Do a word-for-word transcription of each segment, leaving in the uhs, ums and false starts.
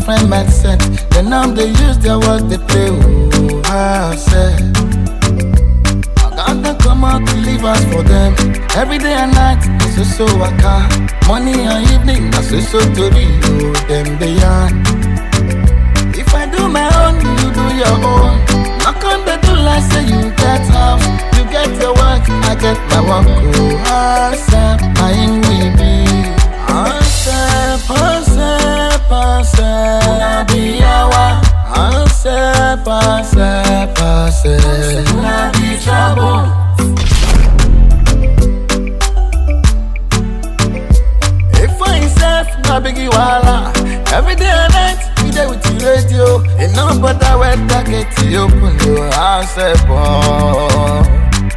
Friend mindset, they now they use their words they play. Oh, I said, I got them come out to leave us for them. Every day and night, it's so so waka. Money and evening, that's so so to do. Them they yarn. If I do my own, you do your own. Not come they do like say you get house, you get your work, I get my work. Oh, I said, I ain't we be. Answer, answer, answer. Una be yawa. Answer, answer, answer. Una be trouble. If I self na biggie wahala. Every day and night, we dey with the radio. E no bother when target you open your house up.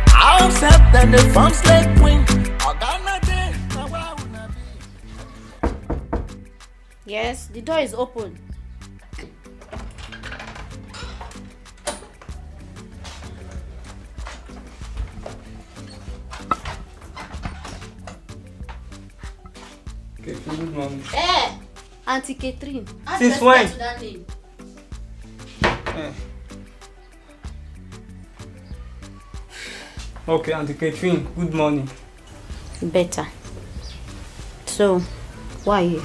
House up, then the farm slave queen. Oga na dey, na wa una be. Yes, the door is open. Okay, good morning. Eh, Auntie Catherine. Add Since respect when? To that name. Eh. Okay, Auntie Catherine, good morning. Better. So, why are you?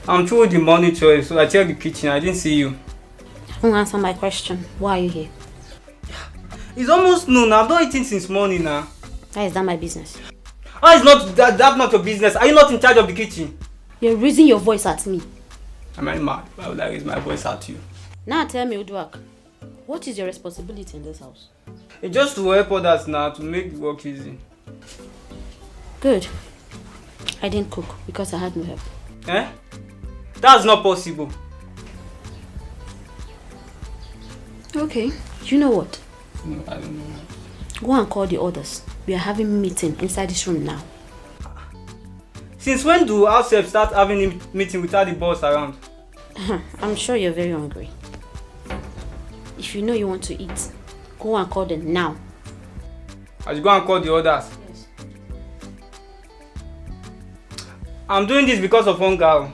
I'm through the morning chores, so I checked the kitchen. I didn't see you. Don't answer my question. Why are you here? It's almost noon. I've not eaten since morning now. How is that my business? How is not that, that not your business? Are you not in charge of the kitchen? You're raising your voice at me. Am I mad? Why would I raise my voice at you? Now tell me, Uduak, what is your responsibility in this house? It's just to help others now, to make the work easy. Good. I didn't cook because I had no help. Eh? That's not possible. Okay. You know what? No, I don't know. Go and call the others. We are having meeting inside this room now. Since when do ourselves start having a meeting without the boss around? I'm sure you're very hungry. If you know you want to eat, go and call them now. I should go and call the others. I'm doing this because of hunger.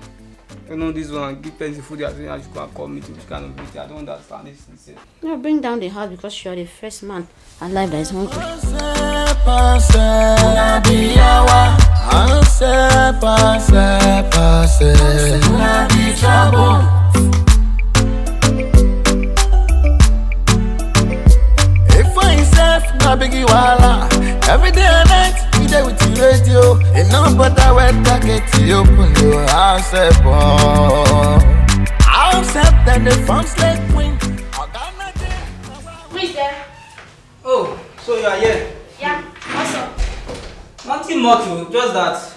You know this one, give person food. I think I should go and call meeting. Which kind of meeting? I don't understand this thing. No, bring down the house because you're the first man alive that is hungry. Pass, pass, una be yawa. Answer, pass, pass, una be trouble. If I self na biggie wahala, every day and night we dey with the radio. E no bother when target you open your house up. House up, then the farm slave queen. Oga na dey. Who is there? Oh, so you are here. Yeah, what's up? Nothing much, oh, just that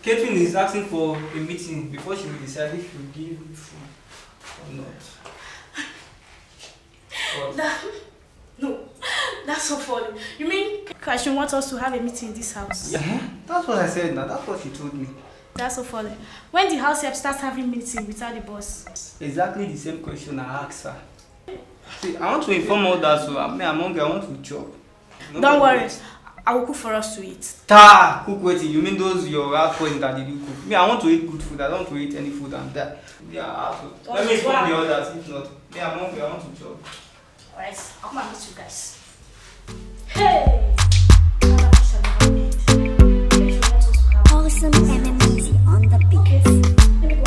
Catherine is asking for a meeting before she will decide if she will give food or not. But That, no, that's so funny. You mean Catherine wants us to have a meeting in this house? Yeah, that's what I said now. That's what she told me. That's so funny. When the house help starts having meeting without the boss? Exactly the same question I asked her. See, I want to inform others, so I mean, I'm hungry, I want to chop. Don't worry. I will cook for us to eat. Ta! Cook wetin? You mean those your hard point that did you cook? Me, I want to eat good food. I don't want to eat any food and die. Yeah, I have to. Let me inform the others. If not, me, I'm hungry. I want to chop. Alright, I'll come and meet you guys. Hey! Another question never end. If you want us to have Awesome M M Easy on the beat. Let me go.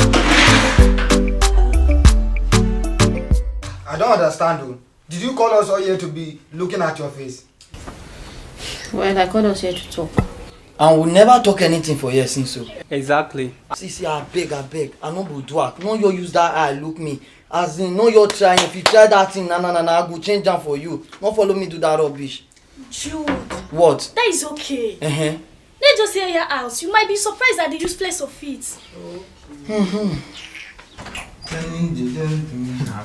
I don't understand though. Did you call us all here to be looking at your face? Well, I called us here to talk. And we never talk anything for here since so. Exactly. See, see, I beg, I beg. I no go do am. No you use that eye look me. As in, no you try. If you try that thing, na na na na, I go change am for you. No follow me do that rubbish. Jude, What? that is okay. Uh-huh. Let's just hear your house. You might be surprised at the useless of it.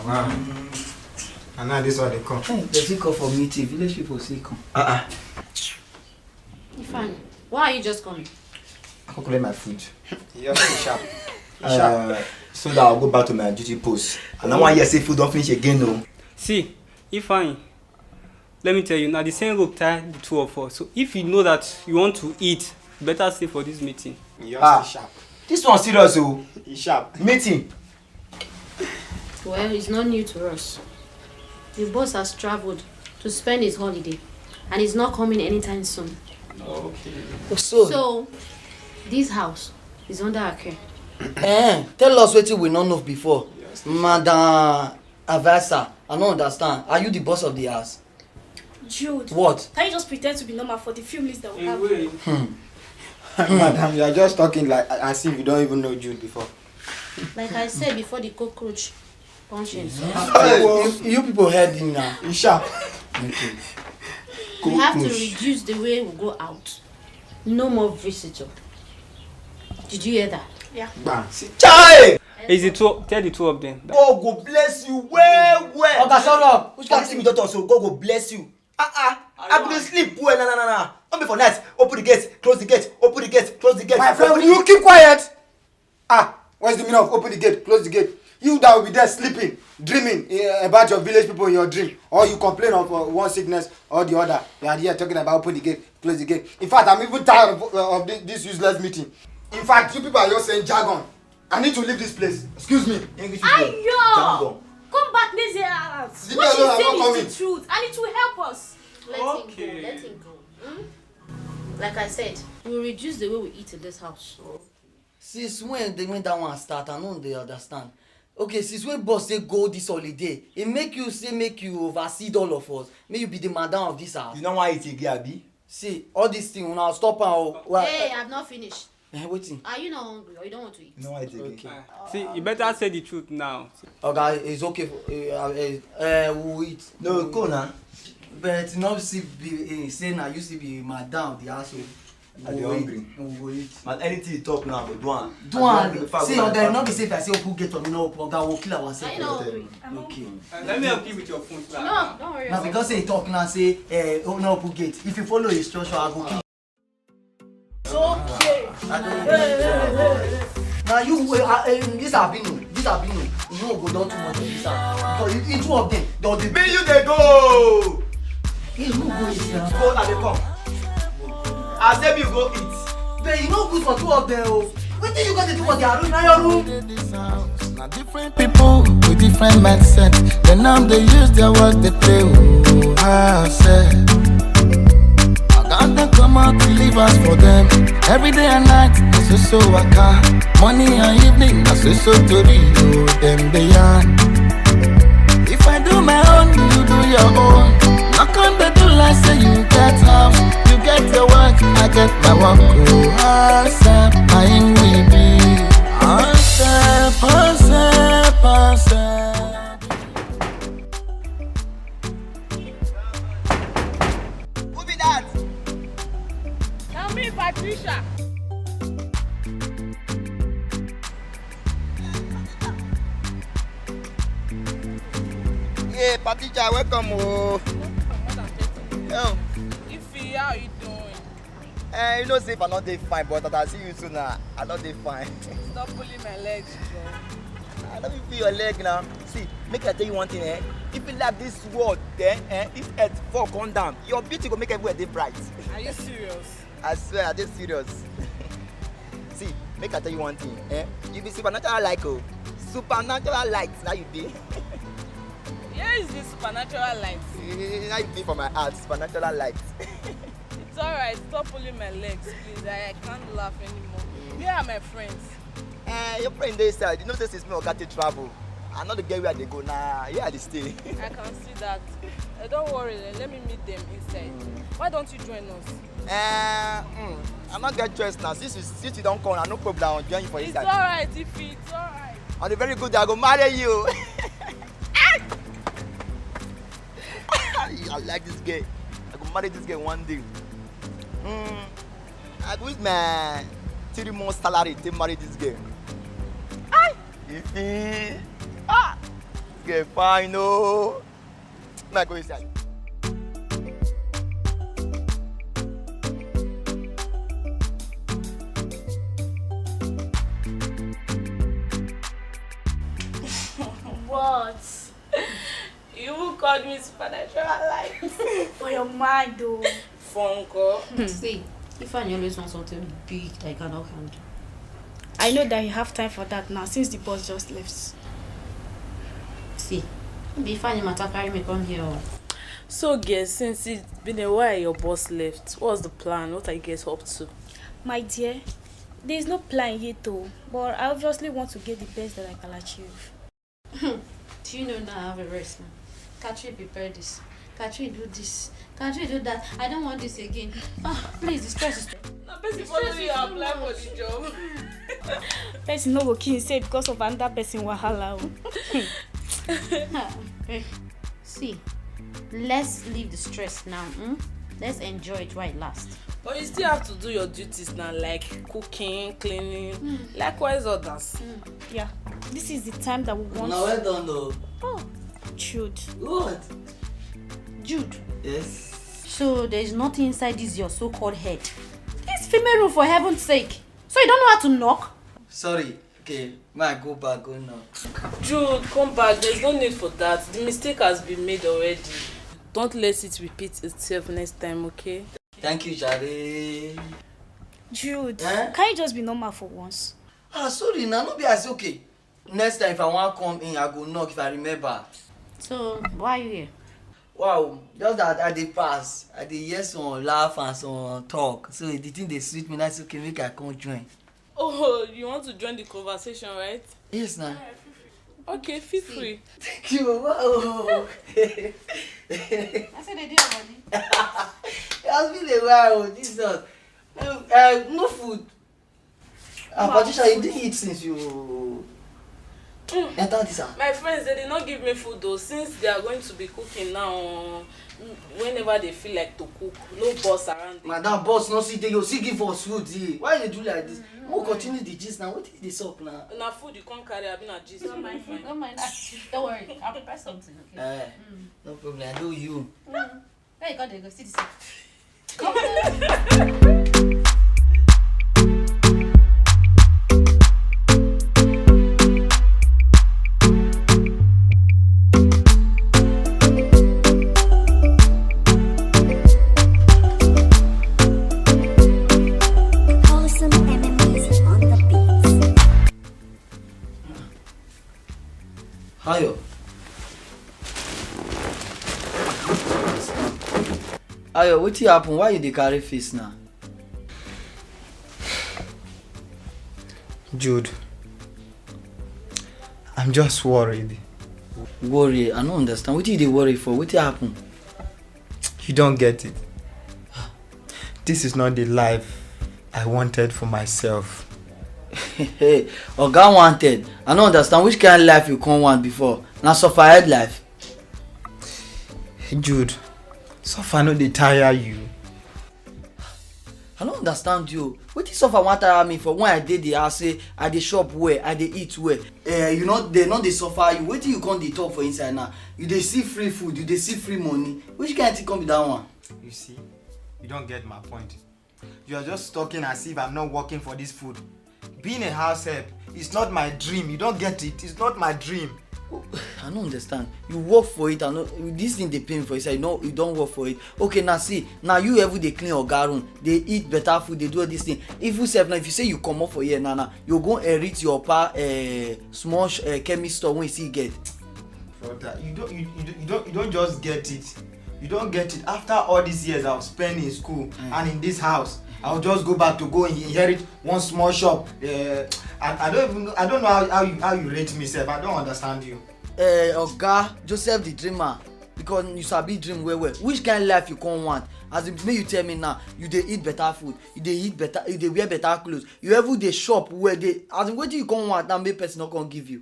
Wow. And now this one they come. Hey, they still call for meeting. Village people still come. Uh-uh. Ifeanyi, why are you just coming? I could collect my food. Yes, sharp. Uh, so that I'll go back to my duty post. And I want to say food don't finish again, no. See, Ifeanyi, let me tell you, now the same rope tie the two of us. So if you know that you want to eat, better stay for this meeting. Yes, Ah. Sharp. This one serious, oh. Sharp. Meeting. Well, it's not new to us. The boss has traveled to spend his holiday, and he's not coming anytime soon. Okay. So, So, this house is under our care. Eh, tell us wetin we no know before. Madam Avasa, I no understand. Are you the boss of the house? Jude, What? Can you just pretend to be normal for the few minutes that we have? Wait. Madam, you are just talking like as if you don't even know Jude before. Like I said before the cockroach punching. You, you people heard him now. You sharp. Okay. We have to reduce the way we go out. No more visitor. Did you hear that? Yeah. Bam. Chai! Is the two? Tell the two of them. God go bless you well well. Oga, shut up. Which Come kind see me, doctor, so God go bless you. Ah ah, I go dey sleep well, na na na na. No be for night. Open the gate, close the gate, open the gate, close the gate. My friend, Open will you keep quiet? Ah, what's the meaning of open the gate, close the gate? You that will be there sleeping, dreaming eh, about your village people in your dream, or you complain of uh, one sickness or the other. You are here talking about open the gate, close the gate. In fact, I'm even tired of, uh, of this, this useless meeting. In fact, you people are just saying jargon. I need to leave this place. Excuse me, English people. Ayo! Jargon. Come back this year house. Leave What me she's alone, I'm saying not is the truth, and it will help us. Let him go. Let him go. Hmm? Like I said, we will reduce the way we eat in this house. Since when they when that one start, I no dey understand. Okay, since when boss say go this holiday, e make you say make you overseed all of us, make you be the madam of this house. You no wan eat again, abi? See, all this thing una stop am o. Well, Hey, I've not finished. Eh, wetin? Are you not hungry or you don't want to eat? You no wan eat again. Okay. See, you better say the truth now. Oga, it's okay. For, uh, uh, uh, we will eat. No, go na. But no see be eh, say na you see be madam of the house o. I dey hungry. We go eat. But anything you talk now, I go do am. Do I am. go do am. See, Go oga, back. No be say if I say open gate for me, no open, oga, we kill ourselves. Are you not hungry? I'm Okay. hungry. Uh, let me help you with your phone, sir. No, don't worry. Na because say he talk now say eh, oh, no open gate. If you follow instruction, I go kill. It's okay. Now you wait, uh, um, this Abinu, this Abinu, you no go don too much of this house because you, you two of them don dey. Me you dey go. You no go eat now. Go na dey come. I say me go eat. But you no good for two of them o. Wetin you go dey do for their room? Na your room. Dey this house. Na different people with different mindset. Dem now dey use their work dey play. Oh, I said. I got them come out to leave us for them. Every day and night, na so so waka. Morning and evening, na so so tori. Oh, dem dey yarn. If I do my own, you do your own. No come dey do like say you get house, you get your work, I get my work. Oh, accept, na him we be. Accept, accept, accept. Who be that? Tell me, Patricia. Yeah, Patricia, welcome. Oh. Oh. Ify, how you doing? Eh, you know say if I no dey fine, but as I see you so now, I no dey fine. Stop pulling my legs, bro. I no fit feel your leg now. See, make I tell you one thing, eh? If you like this world, then eh, if earth fall come down, your beauty go make everywhere dey bright. Are you serious? I swear, I dey serious. See, make I tell you one thing, eh? You be supernatural like oh, supernatural light now you be. Here is the supernatural light. Eh, now you be for my heart, supernatural light. It's alright. Stop pulling my legs, please. I, I can't laugh anymore. Where are my friends? Eh, your friend dey inside. You know say since me oga take travel, I no dey get where I dey go na here I dey stay. I can see that. Uh, don't worry. Let me meet them inside. Why don't you join us? Eh, mm, I no get choice now. Since you since you don come, I no problem. I go join you for It's inside. Alright, Ify. It's alright. On a very good day, I go marry you. I like this girl. I go marry this girl one day. Mm, I go use my three months salary to marry this girl. Aye. Ify. Ah, this girl fine oh. Make I go inside. What? You called me supernatural light. For your mind, though. Funko. See, Ifeanyi always wants something big that he cannot handle. I know that you have time for that now since the boss just left. See, no be Ifeanyi matter carry me come here o. So, girls, since it's been a while your boss left, what's the plan? What are you guys up to? My dear, there is no plan yet o, but I obviously want to get the best that I can achieve. Do you know now I have a rest now? Catherine prepare this. Catherine do this. Catherine do that. I don't want this again. Ah, please, the stress is too. Na person follow you apply for the job. Person no go kill say because of another person wahala o. See, let's leave the stress now. Hmm? Let's enjoy it while it lasts. But you still have to do your duties now, like cooking, cleaning, likewise others. Yeah, this is the time that we want. Now well done though. Oh, Jude. What? Jude. Yes. So there is nothing inside this your so-called head. This female room, for heaven's sake. So you don't know how to knock? Sorry. Okay, may I go back, go now. Jude, come back. There's no need for that. The mistake has been made already. Don't let it repeat itself next time, okay? Thank you, Jare. Jude, eh? Can you just be normal for once? Ah, sorry, now no be as okay. Next time, if I want come in, I go knock if I remember. So, why are you here? Wow, just that I dey pass. I dey hear some laugh and some talk. So the thing dey sweet me. That's okay, make I come join. Oh, you want to join the conversation, right? Yes, na. Okay, feel free. Thank you. Wow. I said they did money. It has been a while. Jesus. Uh, uh, no food. Ah, Patricia, you didn't eat since you enter this house. My friends, they did not give me food though, since they are going to be cooking now. Whenever they feel like to cook, no boss around. Madam, boss no see dey, you still give us food. Eh. Why you do like this? We continue the gist now. What is this up now? Na food you come carry, abi na gist? Don't mind, don't mind. Don't worry, I'll prepare something. Okay. Eh, no problem. I know you. Where you got the go? See this. Ayo. Ayo, wetin happen? Why you dey carry face now? Jude, I'm just worried. Worry? I no understand. Wetin you dey worry for? Wetin happen? You don't get it. This is not the life I wanted for myself. Hey, Oga wanted. I no understand which kind of life you come want before. Na suffer head life. Jude, suffer no dey tire you. I no understand you. Wetin suffer wan tire me for when I dey the house say I dey shop well, I dey eat well. Eh, you know, they no dey suffer you. Wetin you come dey talk for inside now? You dey see free food, you dey see free money. Which kind thing come be that one? You see, you don't get my point. You are just talking as if I'm not working for this food. Being a house help is not my dream. You don't get it. It's not my dream. I no understand. You work for it. I no, this thing dey pain for inside. You no, you don work for it. Okay, now see, now you even dey clean oga room, dey eat better food, dey do all this thing. Even sef now, if you say you comot for here now, now you go inherit your pa, eh, small sh-, eh, chemist store wey you still get. Brother, you don't, you, you, don't- you don't, you don't just get it. You don't get it. After all these years I've spent in school and in this house, I'll just go back to go and inherit one small shop. Uh, I, I don't even know, I don't know how, how you, how you rate me, sef. I don't understand you. Eh, Oga Joseph the dreamer, because you sabi dream well well. Which kind life you come want? As in, make you tell me now, you dey eat better food, you dey eat better, you dey wear better clothes, you even dey shop well, dey, as in, wetin you come want now make person no come give you?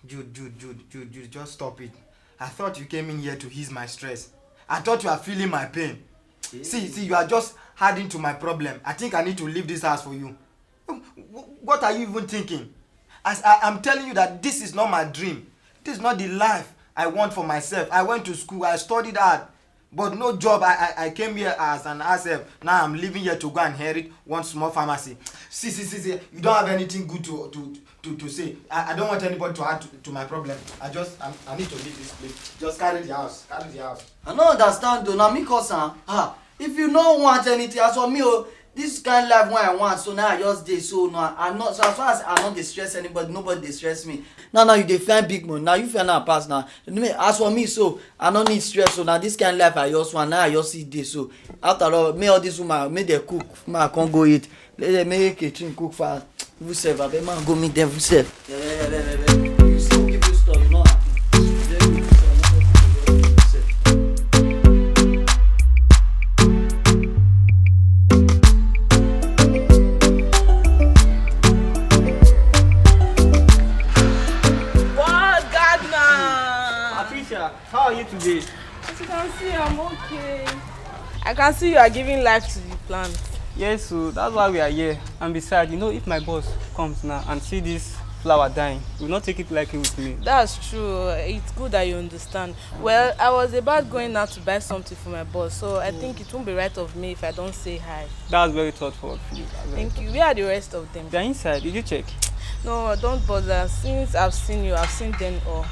Jude, Jude, Jude, Jude, Jude, just stop it. I thought you came in here to ease my stress. I thought you are feeling my pain. See, see, you are just adding to my problem. I think I need to leave this house for you. Wh- What are you even thinking? As I am telling you that this is not my dream. This is not the life I want for myself. I went to school, I studied hard, but no job. I, I, I came here as an asset. Now I'm living here to go and inherit one small pharmacy. See, see, see, see, you don't have anything good to, to, to, to say. I, I don't want anybody to add to, to my problem. I just, I'm, I need to leave this place. Just carry the house, carry the house. I no understand though. Na me cause am. Ah, if you no want anything, as for me, oh, This kind life wey I want, so now I just dey so now. I not so as far as I no dey stress anybody, nobody dey stress me. Now now you dey find big money. Now you find out pass now. Me, as for me, so I no need stress. So now this kind life I just want. Now I just see dey so. After all, make all this woman, make dem cook, make I come go eat. Let dem make kitchen cook fast. Even sef, abeg, make I go meet dem even sef. Yeah, yeah, yeah, yeah, yeah. You see, people stop, you know. What, Gardner? Patricia, how are you today? As you can see, I'm okay. I can see you are giving life to the plant. Yes, so that's why we are here. And besides, you know, if my boss comes now and see this flower dying, he will not take it lightly with me. That's true. It's good that you understand. Well, I was about going out to buy something for my boss, so I think it won't be right of me if I don't say hi. That's very thoughtful of you. That's very thoughtful. Thank you. Where are the rest of them? They're inside. Did you check? No, don't bother. Since I've seen you, I've seen them all.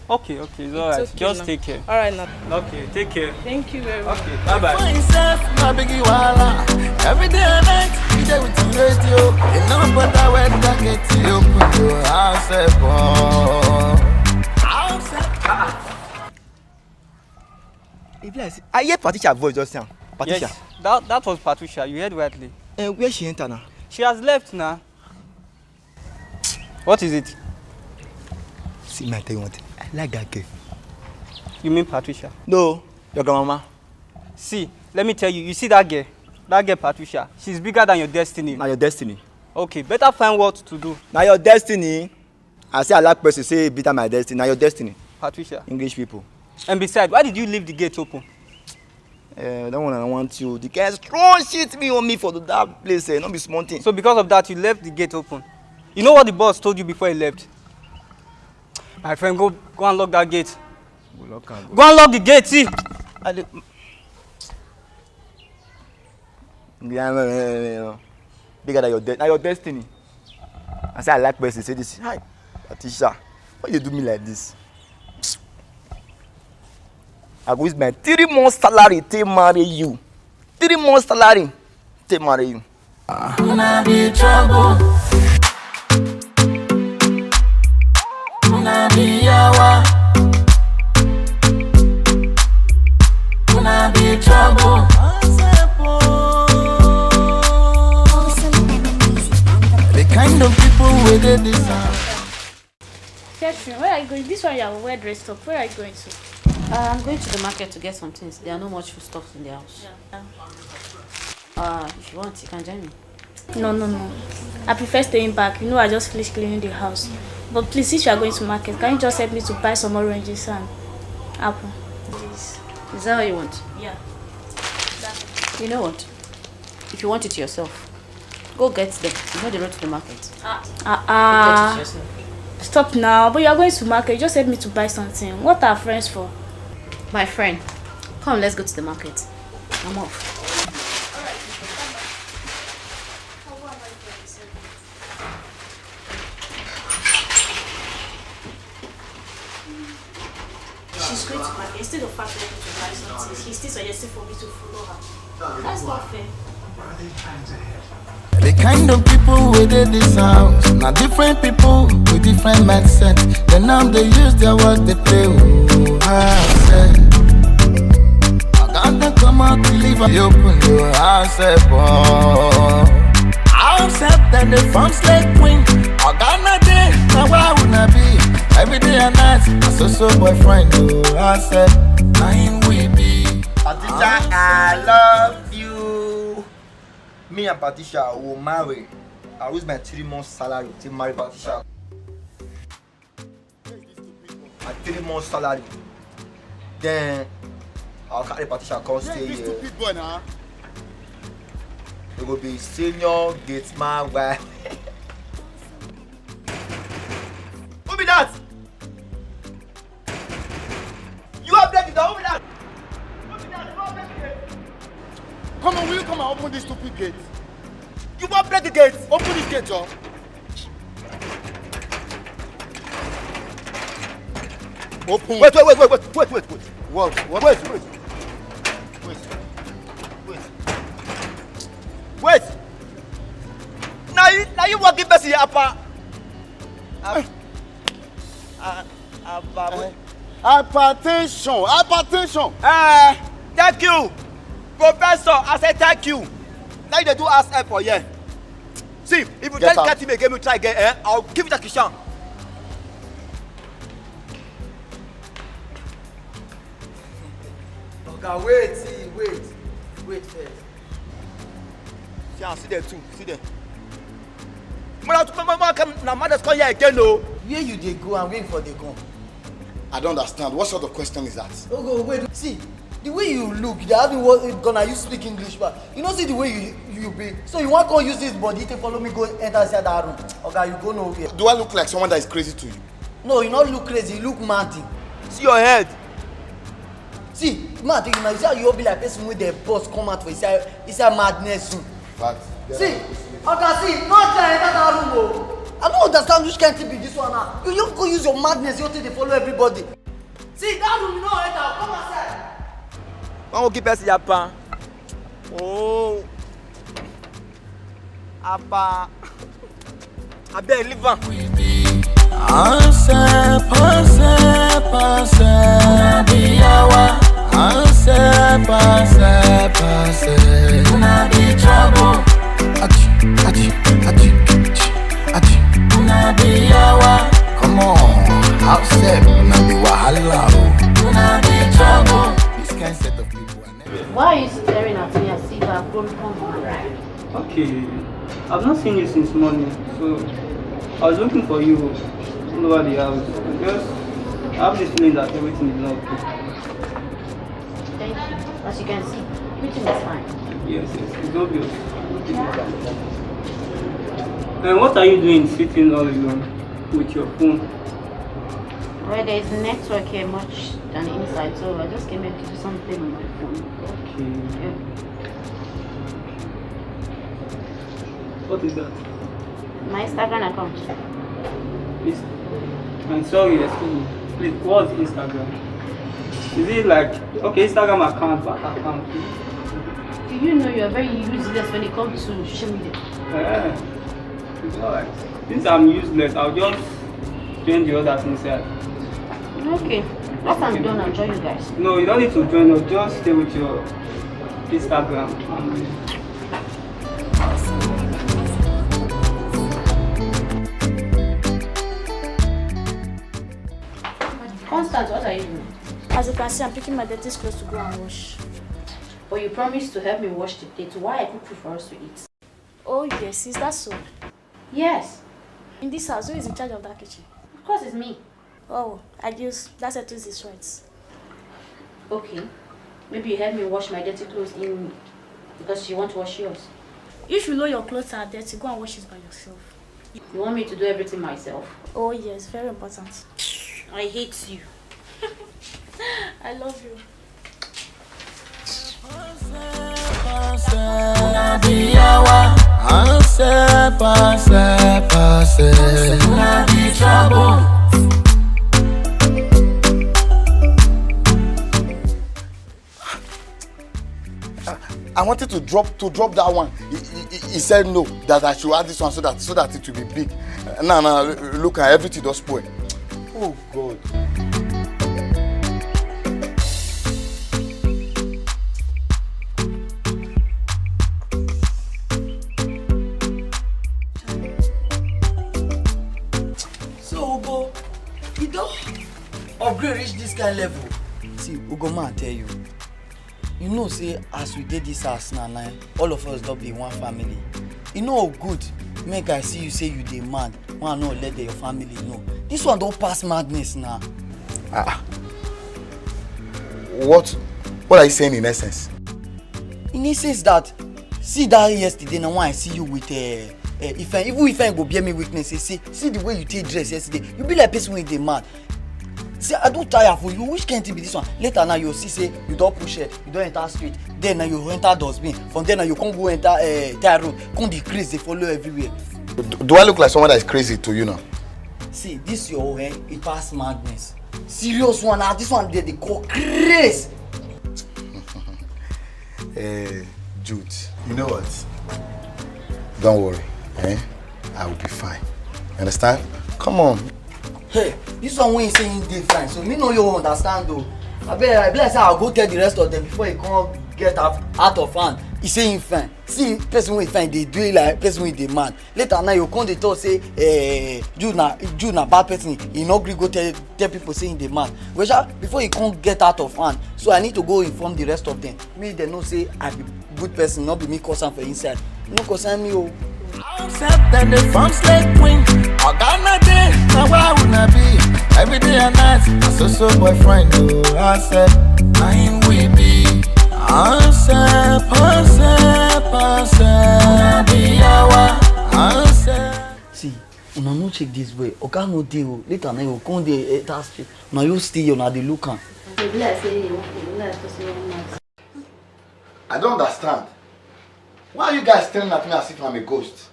Okay, okay, it's all right. Just take care. All right now. Okay, take care. Thank you very much. Okay, bye bye. Find yourself, my biggie wahala. Every day and night, you there with the radio. You know, but I went back at you, put your house at home. House at If like say, I hear Patricia voice just now. Patricia. Yes, that, that was Patricia. You heard rightly. Uh, where she enter now? She has left now. What is it? See, my tell you one thing. I like that girl. You mean Patricia? No, your grandmama. See, let me tell you. You see that girl? That girl, Patricia. She's bigger than your destiny. Now your destiny. Okay, better find what to do. Now your destiny. I say I like person, say bitter my destiny. Now your destiny. Patricia. English people. And besides, why did you leave the gate open? Eh, that one I want you. The guy strong shit me on me for the, that place. Eh, not be small thing. So because of that, you left the gate open. You know what the boss told you before he left? My friend, go, go and lock that gate. Go lock am, go. Go and lock the gate, see. I dey, bigger than your de-, na your destiny. I say I like person, say this. Hi, Patricia, why you do me like this? I go use my three months salary take marry you. Three months salary take marry you. Una be trouble. Una be yawa. Una be trouble. The kind of people wey dey this house. Catherine, where are you going? This one you are well dressed up. Where are you going to? Uh, I'm going to the market to get some things. There are no much foodstuffs in the house. Yeah. Uh, if you want, you can join me. No, no, no. I prefer staying back. You know, I just finished cleaning the house. But please, since you are going to market, can you just help me to buy some oranges and apple? Please. Is that what you want? Yeah. You know what? If you want it yourself, go get them. You know the road to the market. Ah, ah, ah. Go get it yourself. Stop now. But you are going to market. You just help me to buy something. What are friends for? My friend, come, let's go to the market. I'm off. She's going to market. Instead of fact helping to buy something, she's still suggesting for me to follow her. That's not fair. The kind of people wey dey this house, na different people with different mindset. Dem now dey use their work dey play. Oh, I say, I got to come out to leave. You open your house, eh, boy. House help dem dey form slay queen. Oga no dey, na why una be? Every day and night, na so so boyfriend o, accept. Na him we be. Patricia, I love you. Me and Patricia will marry. I use my three months salary to marry Patricia. My three months salary. Then I'll carry Patricia come stay here. This stupid boy now. It will be senior gate man wife. Who be that? You have break the door. Who be that? Who be that? You have break the gate. Come on, will you come and open this stupid gate? You won't break the gate. Open this gate, Joe. Open. Wait, wait, wait, wait, wait, wait, wait, wait. What? What? Wait, wait. Wait. Wait. Wait. Now you, now you walking person here, apa. Ah, ah, apa. Wait. Hypertension, hypertension. Eh, thank you, Professor. I say thank you. Now you dey do us help for here. See, if you try get him again, you try again, eh? I'll give you that Christian. Oga, wait, see, wait, wait first. See, I see them too, see them. Mother, mother, mother, come, now mothers come here again, no. Where you dey go and where you for dey come? I don't understand. What sort of question is that? Oh, go, wait, see, the way you look, they haven't wa-, gonna you speak English, but you know, see the way you, you be. So you want to use this body to follow me go enter inside that room? Oga, you go nowhere. Do I look like someone that is crazy to you? No, you not look crazy, you look mad. See your head. See, man, think now, you see how you all be like person with the boss come out for inside, inside madness zone. But see, Oga, see, not try enter that room, oh. I don't understand which kind thing be this one now. You, you go use your madness, you take to follow everybody. See, that room, you know, enter, come outside. One will keep us yapa. Oh. Apa. Abeg, leave am. Answer, answer, answer. Una be yawa. Answer, answer, answer. Una be trouble. Achi, achi, achi, achi, achi. Una be yawa. Come on, outside, una be wahala, oh. Una be trouble. This kind set of people are never. Why are you staring at me as if I've grown cold in my life? Okay, I've not seen you since morning, so I was looking for you all over the house. Just, I have this feeling that everything is not okay. Thank you. As you can see, everything is fine. Yes, yes, it's obvious. Everything is fine. And what are you doing sitting all alone with your phone? Well, there is network here much than inside, so I just came here to do something on my phone. Okay. Yeah. What is that? My Instagram account. Is, I'm sorry, excuse me. Please, what's Instagram? Is it like, okay, Instagram account, back account? Do you know you're very useless when it comes to social media? Eh, it's alright. Since I'm useless, I'll just join the others inside. Okay. Once I'm done, I'll join you guys. No, you don't need to join us. Just stay with your Instagram. Um, Constance, what are you doing? As you can see, I'm picking my dirty clothes to go and wash. But you promised to help me wash the plate. Why I cook food for us to eat? Oh yes, is that so? Yes. In this house, who is in charge of that kitchen? Of course, it's me. Oh, I guess that settles this, right? Okay. Maybe you help me wash my dirty clothes in because you want to wash yours. If you know your clothes are dirty, go and wash it by yourself. You want me to do everything myself? Oh yes, very important. I hate you. I love you. I wanted to drop, to drop that one. He, he, he said no, that I should add this one so that, so that it will be big. Now, now, look at everything just spoil. Oh God. So Ugo, you don upgrade reach this kind level. See, Ugo, man, tell you. You know say as we dey this house now, now, all of us don be one family. E no good make I see you say you dey mad, one no let your family know. This one don pass madness now. Ah, ah. What, what are you saying in essence? In essence that, see that yesterday now when I see you with, uh, uh, Ifeanyi, even Ifeanyi go bear me witness, say, see, see the way you take dress yesterday, you be like person wey dey mad. See, I don tire for you. Which kind thing be this one? Later now you see say you don push head, you don enter street. Then now you enter dustbin. From there now you come go enter, uh, tire road. Come dey craze, dey follow everywhere. Do, do I look like someone that is crazy to you now? See, this your own, eh? E pass madness. Serious one, ah, this one dey, dey call craze. Eh, Jude, you know what? Don't worry, eh? I will be fine. You understand? Come on. Hey, this one wey he say he dey fine, so me no you understand though. I bet I be like say I'll go tell the rest of them before he come get out, out of hand. He say he fine. See, person wey fine dey do it like person wey dey mad. Later now you come dey talk say, eh, you na, you na bad person. He no gree go tell, tell people say he dey mad. Well, sha, before he come get out of hand, so I need to go inform the rest of them. Make dem know say I be good person, no be me cause am for inside. No concern me o. Accept and the farm slave queen. Organa day, now why would I be? Every day and night, my so so boyfriend, oh, accept. Mine we be. Accept, accept, accept. Be our accept. See, una no check this way. Oga no dey o. Later now you come dey enter street. Now you still you na dey look am. E be like say you, e be like person wey mad. I don't understand. Why are you guys staring at me as if I'm a ghost?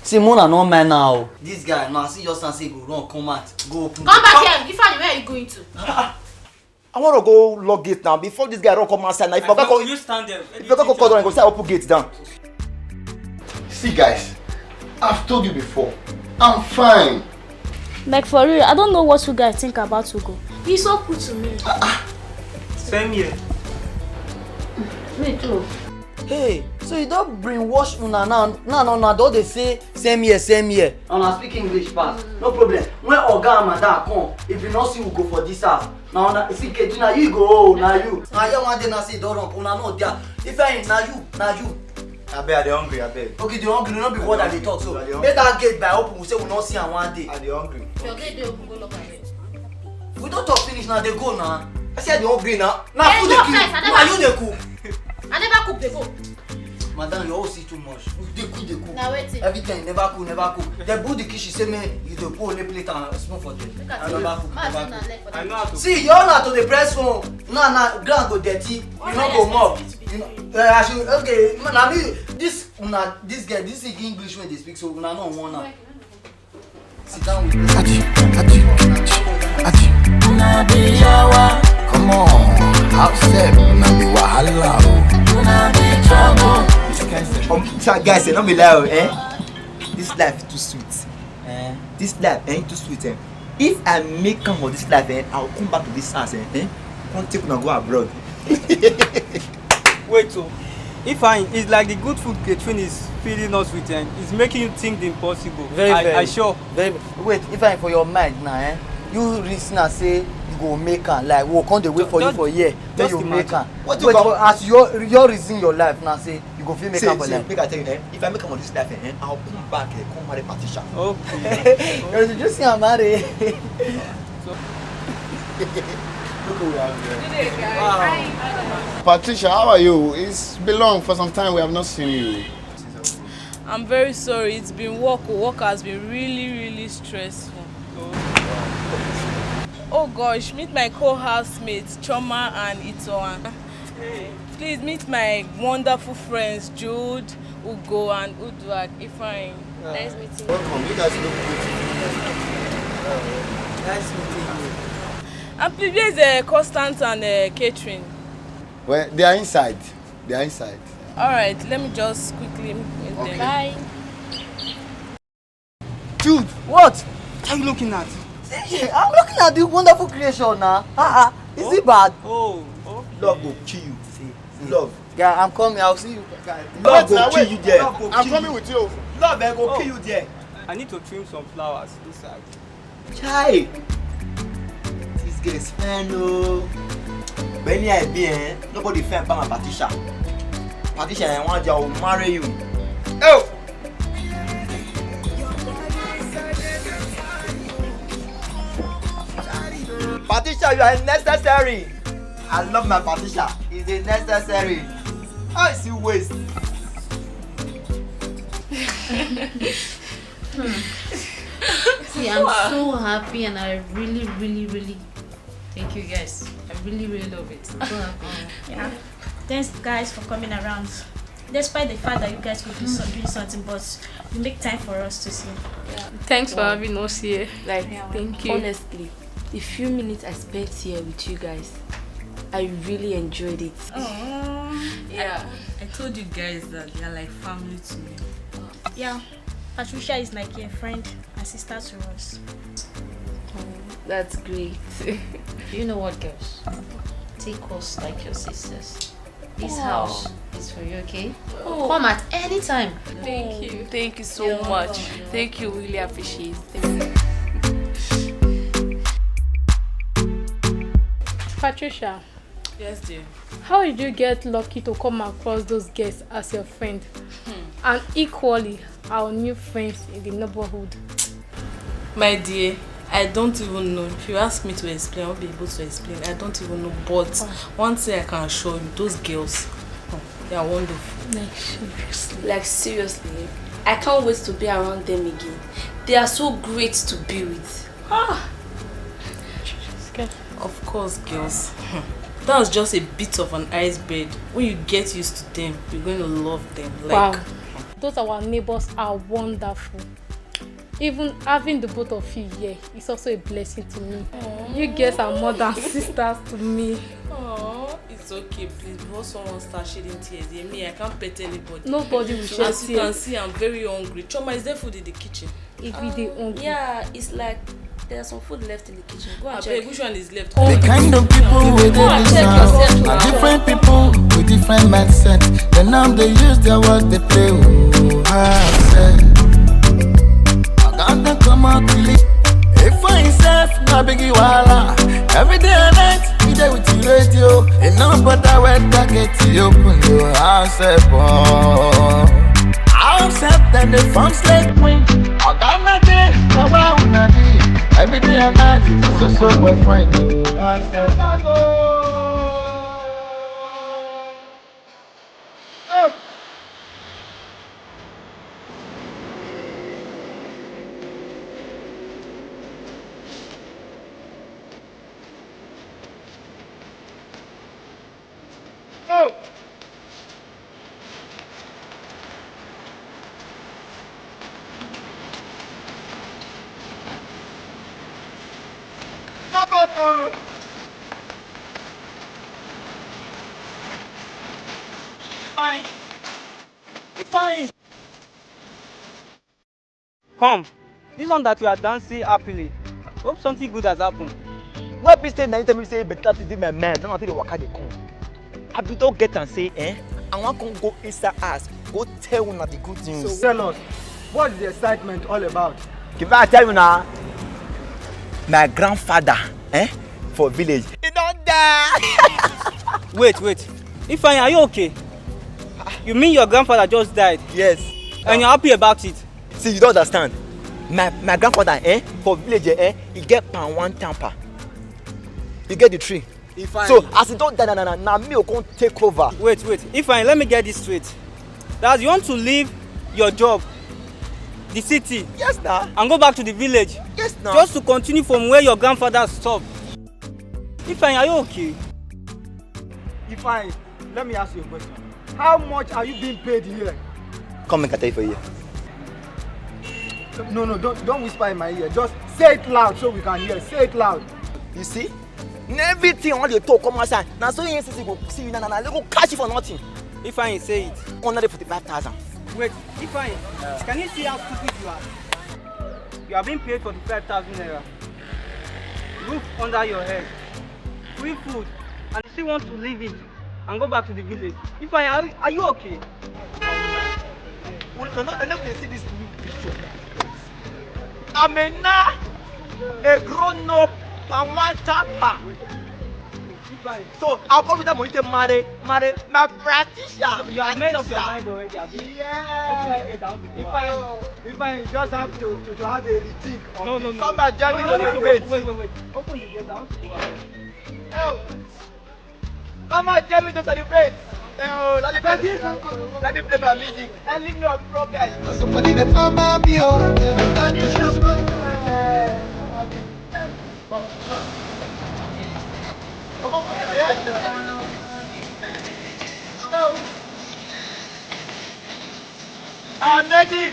See, Mona no mind now. This guy, now see just say go run, come out, go open. Come back here. Ifeanyi, where are you going to? I want to go lock gate now before this guy run come outside. Now if I go, you stand there. If I go call, I go say open gate down. See, guys, I've told you before, I'm fine. Like, for real, I don't know what you guys think about Ugo. He's so cool to me. Same here. Me too. Hey, so you don brainwash una now? Now, now, now, don dey say same here, same here. Una speak English pass. No problem. When Oga and Madam come, if you no see Ugo for this house, na una see Kejina, you go, oh, na you. Na here one day na say don run, una no there. If I na you, na you. Abeg, I dey hungry, abeg. Okay, the hungry no be what I dey talk so. I dey hungry. Make that gate by open, we say we no see am one day. I dey hungry. Your gate dey open, go lock am. We don talk finish now, dey go now. I say I dey hungry now. Na food dey kill you. Na you dey cook. I never cook, dey go. Madam, your own see too much. You dey cook, dey cook. Na wetin? Every time you never cook, never cook. Dem build the kitchen, say make you dey put only plate and spoon for there. Look at you. Never cook, never cook. I know how to. See, your own na to dey press phone. Now, now, ground go dirty. You no go mop. You know, eh, I should, okay, na me, this, una, this girl, this English wey dey speak, so una no wan am. Sit down with me. Aji, aji, aji. Una be yawa. Come on. Outside, una be wahala o. Una be trouble. Um, so guys, eh, no be lie o, eh? This life too sweet. Eh? This life, eh, too sweet, eh? If I make am for this life, eh, I'll come back to this house, eh? Eh? Come take una go abroad. Wait, so if I, it's like the good food Catherine is feeding us with, eh, it's making you think the impossible. Very, I, very, I sure. Very. Wait, if I, for your mind now, eh, you reason and say you go make am, like, we come dey wait for you for here, then you make am. Wait, for as your, your reason your life now, say you go fit make am for life. Make I tell you, eh, if I make am for this life, eh, I'll come back, eh, come marry Patricia. Okay. You just see, I'm married. So, look who we have here. Good day, guys. Wow. Hi. Patricia, how are you? It's been long. For some time we have not seen you. I'm very sorry. It's been work. Work has been really, really stressful. Oh gosh, meet my co-housemates, Choma and Itoan. Please meet my wonderful friends, Jude, Ugo, and Uduak Ifeanyi. Nice meeting you. Welcome. You guys look beautiful. Nice meeting you. And please, where's, uh, Constant and, uh, Catherine? Well, they are inside. They are inside. All right, let me just quickly meet them. Okay. Bye. Jude, what are you looking at? See, I'm looking at the wonderful creation now. Ah, ah, is it bad? Oh, okay. Love go kill you. See, see. Love. Yeah, I'm coming. I'll see you. Love go kill you there. I'm coming with you. Love, eh, go kill you there. I need to trim some flowers this side. Chai! This girl is fine, oh. But any idea, eh? Nobody fine pass Patricia. Patricia, I want you, I will marry you. Oh! Patricia, you are necessary. I love my Patricia. Is a necessary. I see waste. See, I'm so happy and I really, really, really thank you guys. I really, really love it. I'm so happy. Yeah. Thanks, guys, for coming around. Despite the fact that you guys could be so, doing something, but you make time for us to see. Thanks for having us here. Like, thank you. Honestly, the few minutes I spent here with you guys, I really enjoyed it. Aw. Yeah. I told you guys that they are like family to me. Yeah, Patricia is like a friend and sister to us. That's great. You know what, girls? Take us like your sisters. This house is for you, okay? Come at any time. Thank you. Thank you so much. Thank you, really appreciate it. Patricia, Yes, dear. How did you get lucky to come across those girls as your friend? And equally, our new friends in the neighborhood. My dear, I don't even know. If you ask me to explain, I'll be able to explain. I don't even know. But one thing I can assure you, those girls, hmm, they are wonderful. Like, seriously. Like, seriously, I can't wait to be around them again. They are so great to be with. Ah! Of course, girls. That was just a bit of an iceberg. When you get used to them, you're going to love them. Like, Wow. Those our neighbors are wonderful. Even having the both of you here is also a blessing to me. You girls are more than sisters to me. Oh, it's okay, please. Before someone starts shedding tears, yeah, me, I can't pet anybody. Nobody will So shed as you can tears. See, I'm very hungry. Choma, is there food in the kitchen? If we dey hungry. Yeah, it's like there's some food left in the kitchen. Go and I beg, check. Which one is left? The kind of people we Go and check dey yourself now are now. Different people with different mindset. They now they use their words they play. Oh, I said, I got to come out clean. If I self na biggie wahala. Every day and night, we dey with the radio. It no bother when target you open your house up. House up, then the farm slave queen. I got my day, so why would I be? Every day and night, so so boyfriend. Fine. Fine. Come, this one that we are dancing happily. Hope something good has happened. Why be say na you tell me say better thing dey my mind? Now I take the waka dey come. I be don get am say, eh? I wan come go inside house, go tell una the good news. So tell us, what's the excitement all about? If I tell you now, my grandfather, eh, for village, he don die. Wait, wait. Ifeanyi, are you okay? You mean your grandfather just died? Yes. And you're happy about it? See, you don't understand. My my grandfather, eh, for village, eh, he get pan one tamper. He get the tree. Ifeanyi. So as he don die, na na na na me go come take over. Wait, wait. Ifeanyi, let me get this straight. That you want to leave your job, the city, yes, na, and go back to the village, yes, na, just to continue from where your grandfather stopped. Ifeanyi, are you okay? Ifeanyi, let me ask you a question. How much are you being paid here? Come make I tell you for here. No, no, don't don't whisper in my ear. Just say it loud so we can hear. Say it loud. You see? Na everything all you talk come outside. Na so E F C C go see you na na na go catch you for nothing. Ifeanyi, say it. Hundred forty-five thousand. Wait, Ifeanyi, can you see how stupid you are? You are being paid forty-five thousand naira. Roof under your head. Free food. And you still want to leave it and go back to the village. Ifeanyi, are, are you okay? Una no, I no dey see this new picture. I'm a na a grown up and one tapa. So I'll come with that money to marry, marry my practitioner. You have made up your mind already, abi? Yeah. Open your gate and open the door. Ifeanyi, Ifeanyi, you just have to, to, to have a rethink. No, no, no. Come and join me to celebrate. Wait, wait, wait. Open the gate and open the door. Oh. Come and join me to celebrate. Oh, let me play, let me play my music. And leave me on problem. Somebody that come and be on. I'm ready.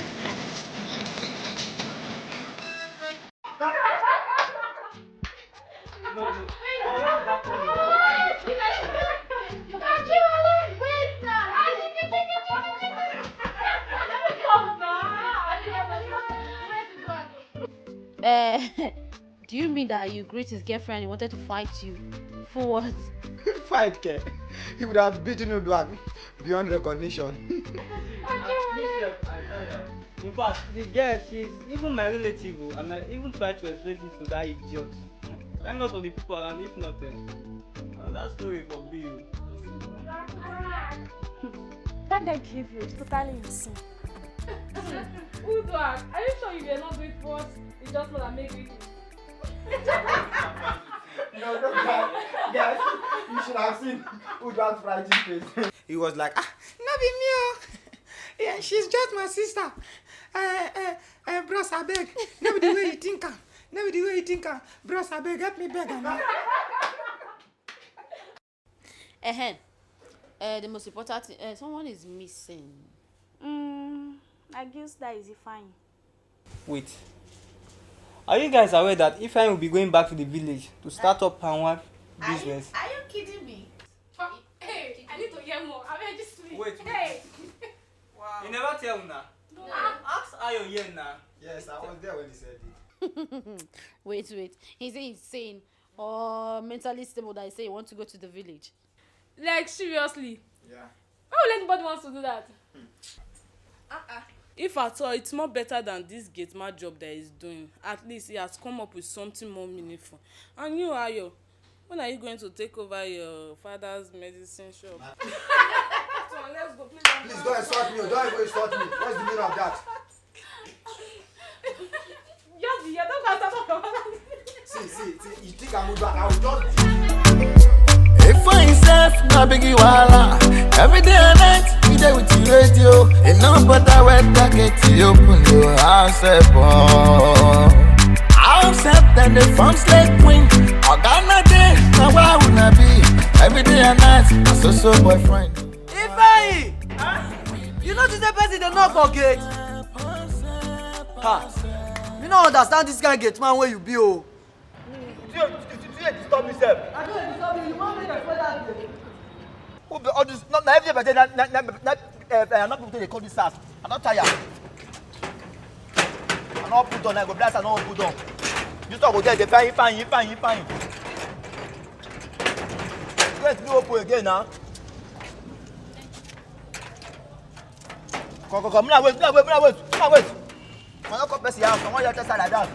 Do you mean that you greet his girlfriend and he wanted to fight you? For what? Fight ke. He would have beaten you back beyond recognition. In fact, the girl, she's even my relative, oh, and I even try to explain this to that idiot. Thank God for the people around, if not, eh, uh, that story for be you. That guy gave you, it's totally insane. Uduak, are you sure you were not doing what you just want to make me do? No, no, guys, guys, you should have seen Uduak's frightened face. He was like, ah, no be me, oh. Yeah, she's just my sister. Uh, uh, uh, bros, I beg. No be the way you think am. No be the way you think am. Bros, I beg, help me beg am. Ehen. Uh, the most important thing, uh, someone is missing. Mm, I guess that is fine. Wait. Are you guys aware that Ifeanyi will be going back to the village to start up and one business? Are you kidding me? Hey, I need to hear more. I mean, just please. Wait, wait. Hey. You never tell una. Ask Ayo here now. Yes, I was there when he said it. Wait, wait. Is he insane or mentally stable that he say he want to go to the village? Like, seriously. Yeah. Why would anybody wants to do that? If at all, it's more better than this gate man job that he's doing. At least he has come up with something more meaningful. And you, Ayo, when are you going to take over your father's medicine shop? Come on, let's go. Please, don't Please don't insult me. Don't even insult me. What's the meaning of that? Just be here. Don't go and start talking about See, see, see. You think I move back? I will just. If I self na biggie wahala, every day and night we dey with the radio. E no bother whether gate you open, you house help on. House help dem dey form slay queen. Oga no dey, na wa una be. Every day and night, na so so boyfriend. Ifeanyi! You know this person dey knock for gate? Ha! You no understand this kind gate man wey you be o. You you you disturb me sef. I don't disturb you. You wan make I spoil that gate? Who be all this? Na na every day na na na na eh, eh, I no people dey call this house. I don tire. I no put on. I go blast. I no put on. You talk go there. Dey fine, fine, fine, fine. Gate no open again now. Come, come, come. Una wait, una wait, una wait, una wait. I no come person house. I wan hear test like that.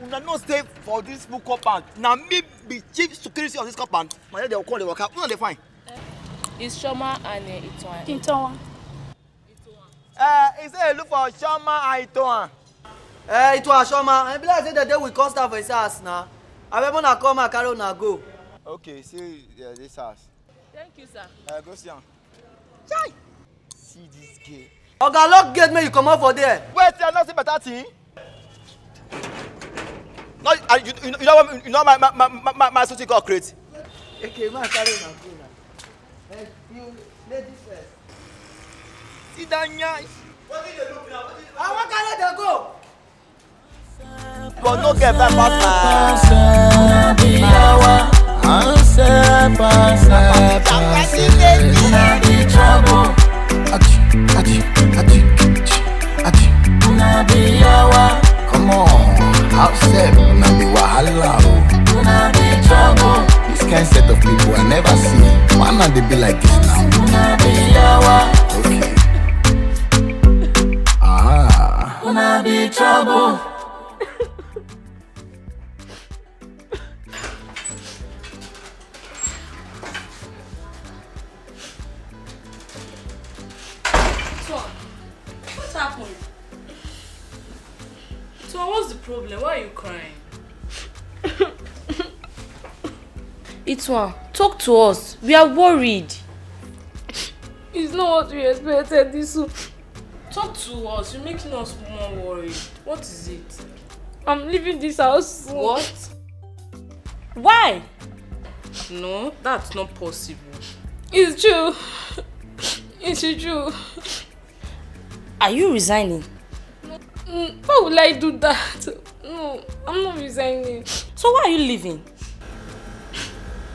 Una no stay for this full compound. Na me be chief security of this compound. My head dey come dey waka. Una dey fine. It's Shoma and uh, Itwan. Itowan. Uh, he say look for Shoma and Itoan. Eh, Itowan, Shoma. E be like say dem dey with custom for his house na. Abeg, una come and carry una go. Okay, see yeah, this house. Thank you, sir. Uh, go see am. Chai! See this girl. Oga, lock gate make you comot for there. Wait, I no see better thing. No, I, you, you, you know what? You know my my my my my, my suit got crate. Okay, man, carry una go na. Eh, you ladies first. See that nyash. I wan carry dem go. But no get five pass. Answer, answer, answer. Una be trouble. Achi, achi, achi, achi, achi. Una be yawa. Come on, house help, una be wahala o. Una be trouble. This kind set of people I never see. Why una dey be like this now? Una be yawa. Okay. Ah. Una be trouble. Itowan, what happened? Itowan, what's the problem? Why are you crying? Itowan, talk to us. We are worried. It's not what we expected, this one. Talk to us. You're making us more worried. What is it? I'm leaving this house. What? Why? No, that's not possible. It's true. It's true. Are you resigning? Mm, why would I do that? No, I'm not resigning. So why are you leaving?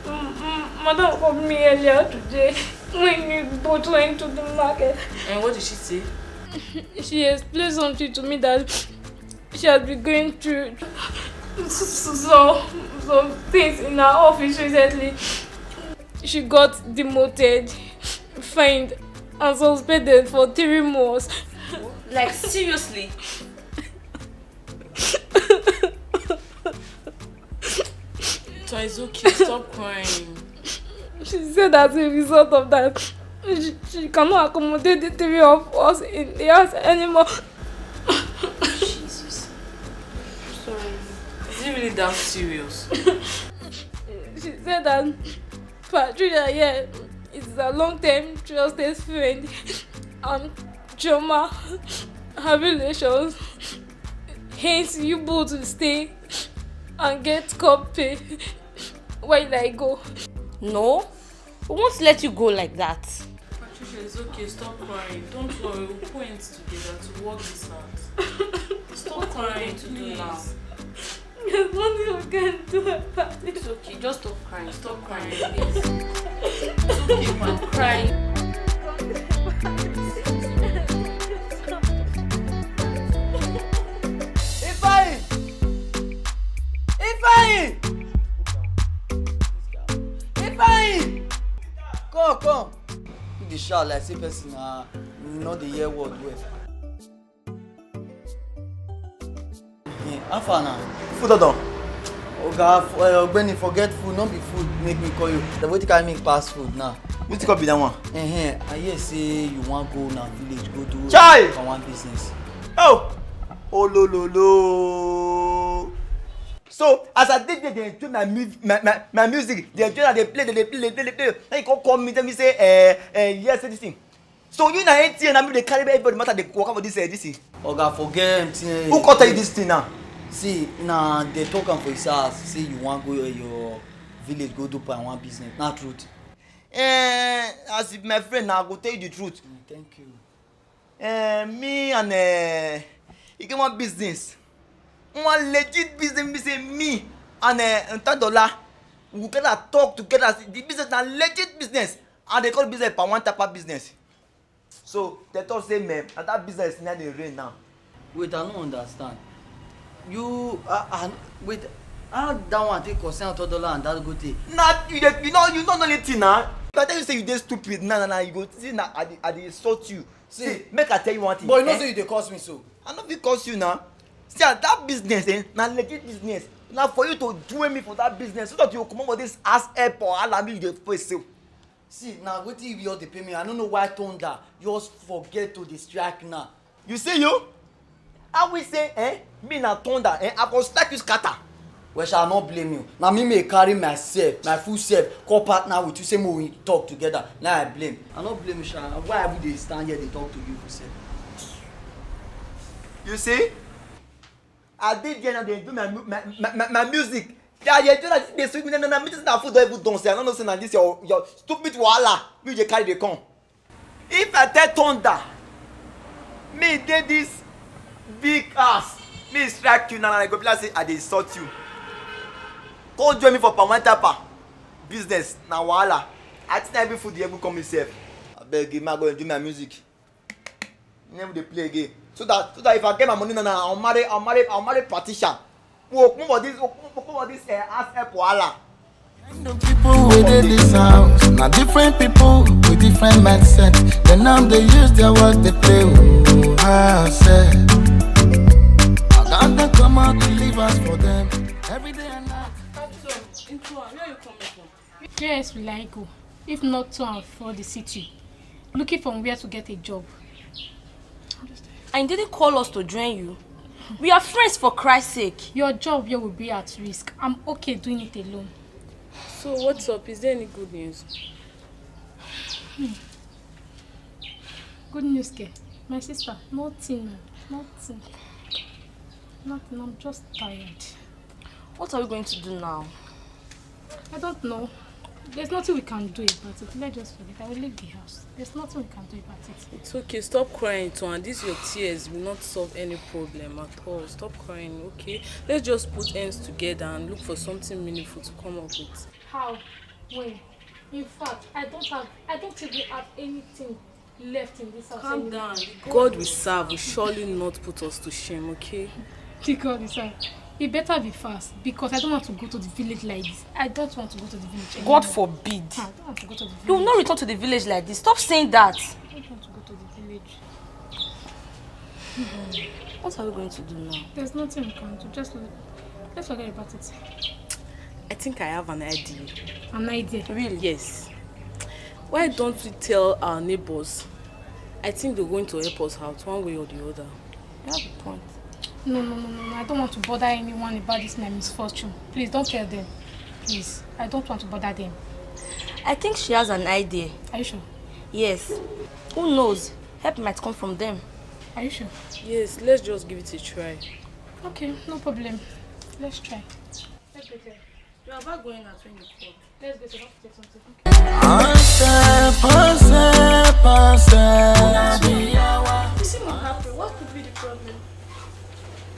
Mm, mm, Madam called me earlier today when we both went to the market. And what did she say? She explained something to me that she has been going through some, some things in her office recently. She got demoted, fined, and suspended for three months. Like, seriously? It's okay, stop crying. She said as a result of that, she, she cannot accommodate the three of us in the house anymore. Jesus. Sorry. Is it really that serious? She said that Patricia here is a long-term trusted friend and trauma her relations. Hence, you both will stay and get cup pay while I go. No, we won't let you go like that. Patricia, it's okay. Stop crying. Don't worry. We'll put hands together to work this out. Stop crying, to do now? Please. There's nothing we can do about it. It's okay. Just stop crying. Stop crying, Crying, please. please. It's okay, man. Crying. Ifeanyi! Ifeanyi! Ifeanyi! Come, come. You dey shout like say person na no dey hear word well. Eh, how far na? Food don done. Oga, f- eh, Ogbeni, forget food, no be food make me call you. The wetin carry me pass food now? Wetin come be that one? Eh, I hear say you wan go na village go do Chai! for one business. Oh! Oh lo lo lo. So as I dey there dey enjoy my mu- my, my, my music, dey enjoy am, dey play, dey dey play, dey play, dey play. Then you come call me, tell me say, eh, eh, yes, say this thing. So you na N T N, na me dey carry everybody matter dey waka for this, eh, this thing. Oga, forget M T N. Who come tell you this thing now? See, na dey talk am for his house say you wan go your, your village go do for one business. Na truth. Eh, as if my friend, na I go tell you the truth. Mm, thank you. Eh, me and, eh, e get one business, one legit business. Be say me and, eh, Ntadola, we together talk together. The business na legit business, and they call the business Pawanta Pa business. So they talk say, man, and that business na dey rain now. Wait, I no understand. You, uh, uh, wait, how that one take concern Otodola and Dangote? Na you dey, you know, you know anything now. If I tell you say you dey stupid, na na na, you go see na I dey, I dey insult you. See, make I tell you one thing. But you know Eh? Say you dey curse me so. I no fit curse you now. See, ah, that business, eh, na legit business. Na for you to join me for that business so that you comot for this ass help or alami you dey face so. See, na wetin you all dey pay me. I no know why thunder just forget to dey strike now. You see you? I will say, eh, me na thunder, eh, I go strike you scatter. Well, shall not blame you. Na me may carry myself, my full self, come partner with you. Say make we talk together. Now I blame. I no blame you, sha. Why we dey stand here dey talk to you for self? You see? I dey there now, dey do my mu- my my, my, my music. Yeah, yeah, do that. Dey sweet me. No, no, no. Me just na food don even done. Say I no know say na this your your stupid wahala you dey carry dey come. If I tell thunder, me dey this big house, me strike you now, and I go be like say I dey insult you. Come join me for Pawanta Pa business na wahala. I think na every food you even come myself. Abeg, give me, I go enjoy my music. Never dey play again. So that, so that if I get my money now, now I'll marry, I'll marry, I'll marry Patricia. We'll come for this, we'll come for this, uh, ass help wahala. The people within this house, now different people with different mindset. Then now they use their words they play. Oh, I said, I got them come out to leave us for them. Every day and night. Into one. Where are you coming from? Where else will I go if not to and fro the city, looking for where to get a job? And you didn't call us to join you. We are friends, for Christ's sake. Your job here will be at risk. I'm okay doing it alone. So what's up? Is there any good news? Good news, ke? My sister, nothing, nothing, nothing. I'm just tired. What are we going to do now? I don't know. There's nothing we can do about it. Let's just forget. I will leave the house. There's nothing we can do about it. It's okay. Stop crying, Toan. These your tears will not solve any problem at all. Stop crying, okay? Let's just put ends together and look for something meaningful to come up with. How? When? In fact, I don't have. I don't even have anything left in this house. Calm down. The God we serve will surely not put us to shame, okay? The God we serve. It better be fast because I don't want to go to the village like this. I don't want to go to the village anymore. God forbid. Ah, I don't want to go to the village. You will not return to the village like this. Stop saying that. I don't want to go to the village. What are we going to do now? There's nothing we can do. Just let, let's forget about it. I think I have an idea. An idea? Really? Yes. Why don't we tell our neighbors? I think they're going to help us out one way or the other. You have a point. No, no, no, no, no. I don't want to bother anyone about this my misfortune. Please don't tell them. Please. I don't want to bother them. I think she has an idea. Are you sure? Yes. Who knows? Help might come from them. Are you sure? Yes, let's just give it a try. Okay, no problem. Let's try. Let's go there. You're about going out when you called. Let's go to hospital something. Answer, answer, answer. You see what happened? What could be the problem?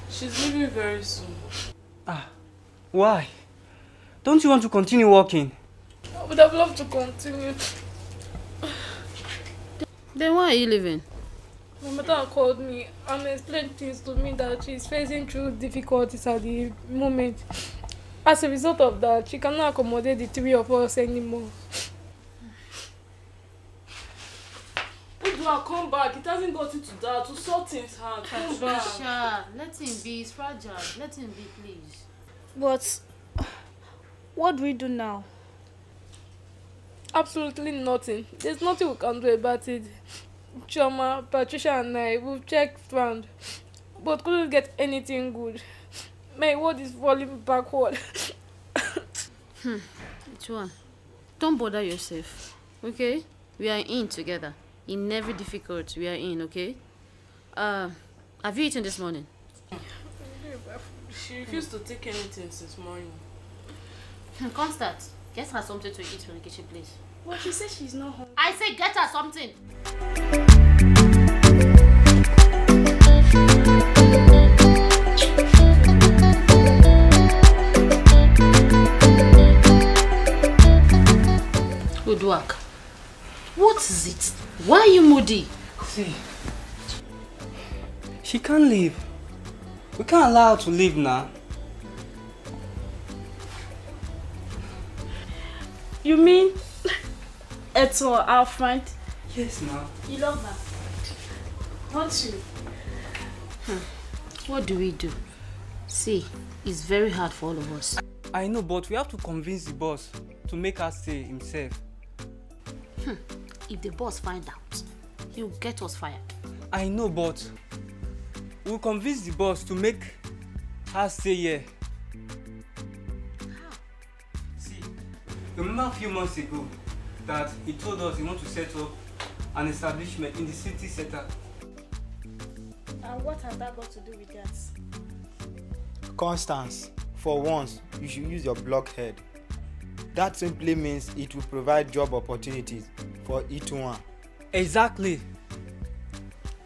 She's leaving very soon. Ah, why? Don't you want to continue working? I would have loved to continue. Then why are you leaving? My mother called me and explained things to me that she's facing through difficulties at the moment. As a result of that, she cannot accommodate the three of us anymore. Udua, come back. It hasn't gotten to that. To sort things out. Come back. Patricia, let him be. He's fragile. Let him be, please. But what do we do now? Absolutely nothing. There's nothing we can do about it. Chioma, Patricia, and I, we've checked around, but couldn't get anything good. My world is falling backward. Hmm. It's one. Don't bother yourself, okay? We are in together. In every difficult, we are in, okay? Uh, have you eaten this morning? She refused to take anything since morning. Hmm, Constant, get her something to eat from the kitchen, please. But she says she's not hungry. I say get her something. Good work. What is it? Why are you moody? See, she can't leave. We can't allow her to leave now. You mean Eto, our friend? Yes, now. You love her? Don't you? Hmm. What do we do? See, it's very hard for all of us. I know, but we have to convince the boss to make her stay himself. Hmm. If the boss find out, he will get us fired. I know, but we'll convince the boss to make her stay here. How? See, remember a few months ago that he told us he wants to set up an establishment in the city center? And what has that got to do with that? Constance, for once, you should use your blockhead. That simply means it will provide job opportunities for each one. Exactly.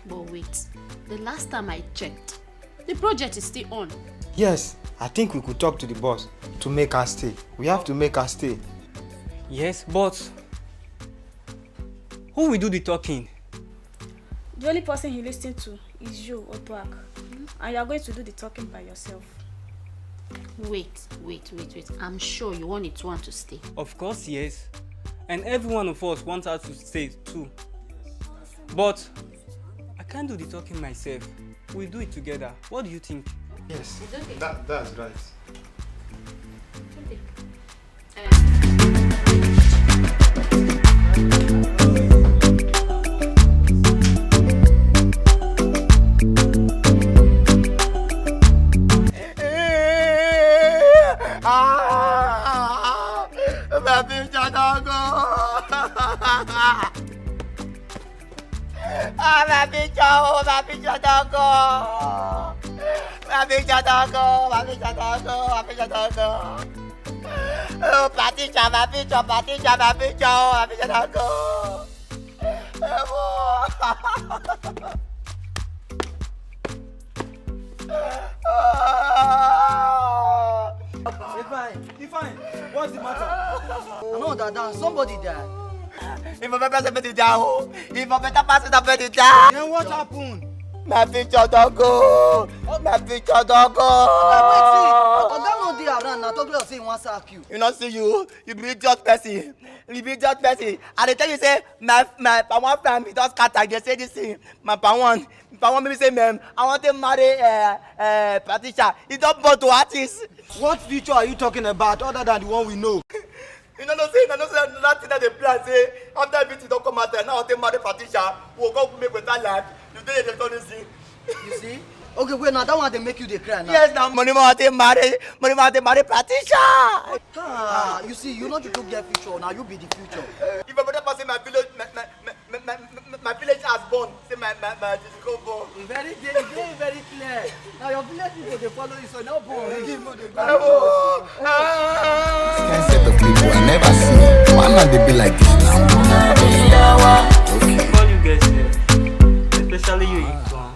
But wait, the last time I checked, the project is still on. Yes, I think we could talk to the boss to make her stay. We have to make her stay. Yes, but who will do the talking? The only person he listens to is you, Otuak. And you are going to do the talking by yourself. Wait, wait, wait, wait. I'm sure you want it one to stay. Of course, yes. And every one of us wants her to stay too. But I can't do the talking myself. We'll do it together. What do you think? Yes, it's okay. That, that's right. It's okay. Ah, Babi Jadago. Ah, Babi Jao, Babi Jadago. Babi Jadago, Babi Jadago, Babi Jadago. Oh, Patricia, Babi Jao, Patricia, Babi Jao, Babi Jadago. Ifeanyi, Ifeanyi, what's the matter? I know that, that somebody died. If I better person better down, if I better person that better down. Then what happened? My picture don't go. My picture don't go. Oga, wetin? Oga no dey around now. Talk like say he wan sack you. You know, see you. You be idiot person. You be idiot person. I dey tell you say my my my one friend be just scatter. Dey say this thing. My pa one, my pa one baby say, man, I want to marry uh, uh, Patricia. He don't born to artist. What future are you talking about other than the one we know? You know, no say, no say that thing that they plan say after everything don't come out there. Now they marry Patricia. We'll go make better life. You dey dey turn this thing. You see? Okay, wait, now that one they make you dey cry now. Yes, now money more they marry, money more they marry Patricia. Ah, you see, you know you don't get future. Now you be the future. If my brother pass in my village, my, my, my, my, my, my, my village has born. Say my, my, my, this go born. Very, very, very, very clear. Now your village people they follow you, so no born. Again, no dey go. This kind set of people I never see. Why not they be like this now? Okay. All you guys here, especially you, Ikon.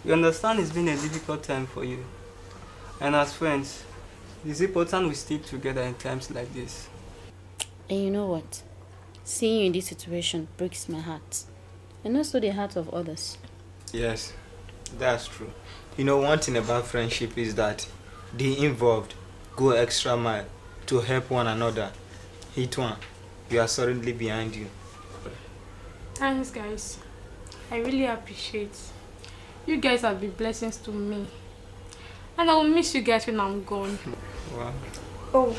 You understand it's been a difficult time for you. And as friends, it's important we stick together in times like this. And you know what? Seeing you in this situation breaks my heart. And also the heart of others. Yes, that's true. You know, one thing about friendship is that the involved go extra mile to help one another. Hit one, you are solidly behind you. Thanks, guys. I really appreciate. You guys have been blessings to me. And I will miss you guys when I'm gone. Wow. Oh,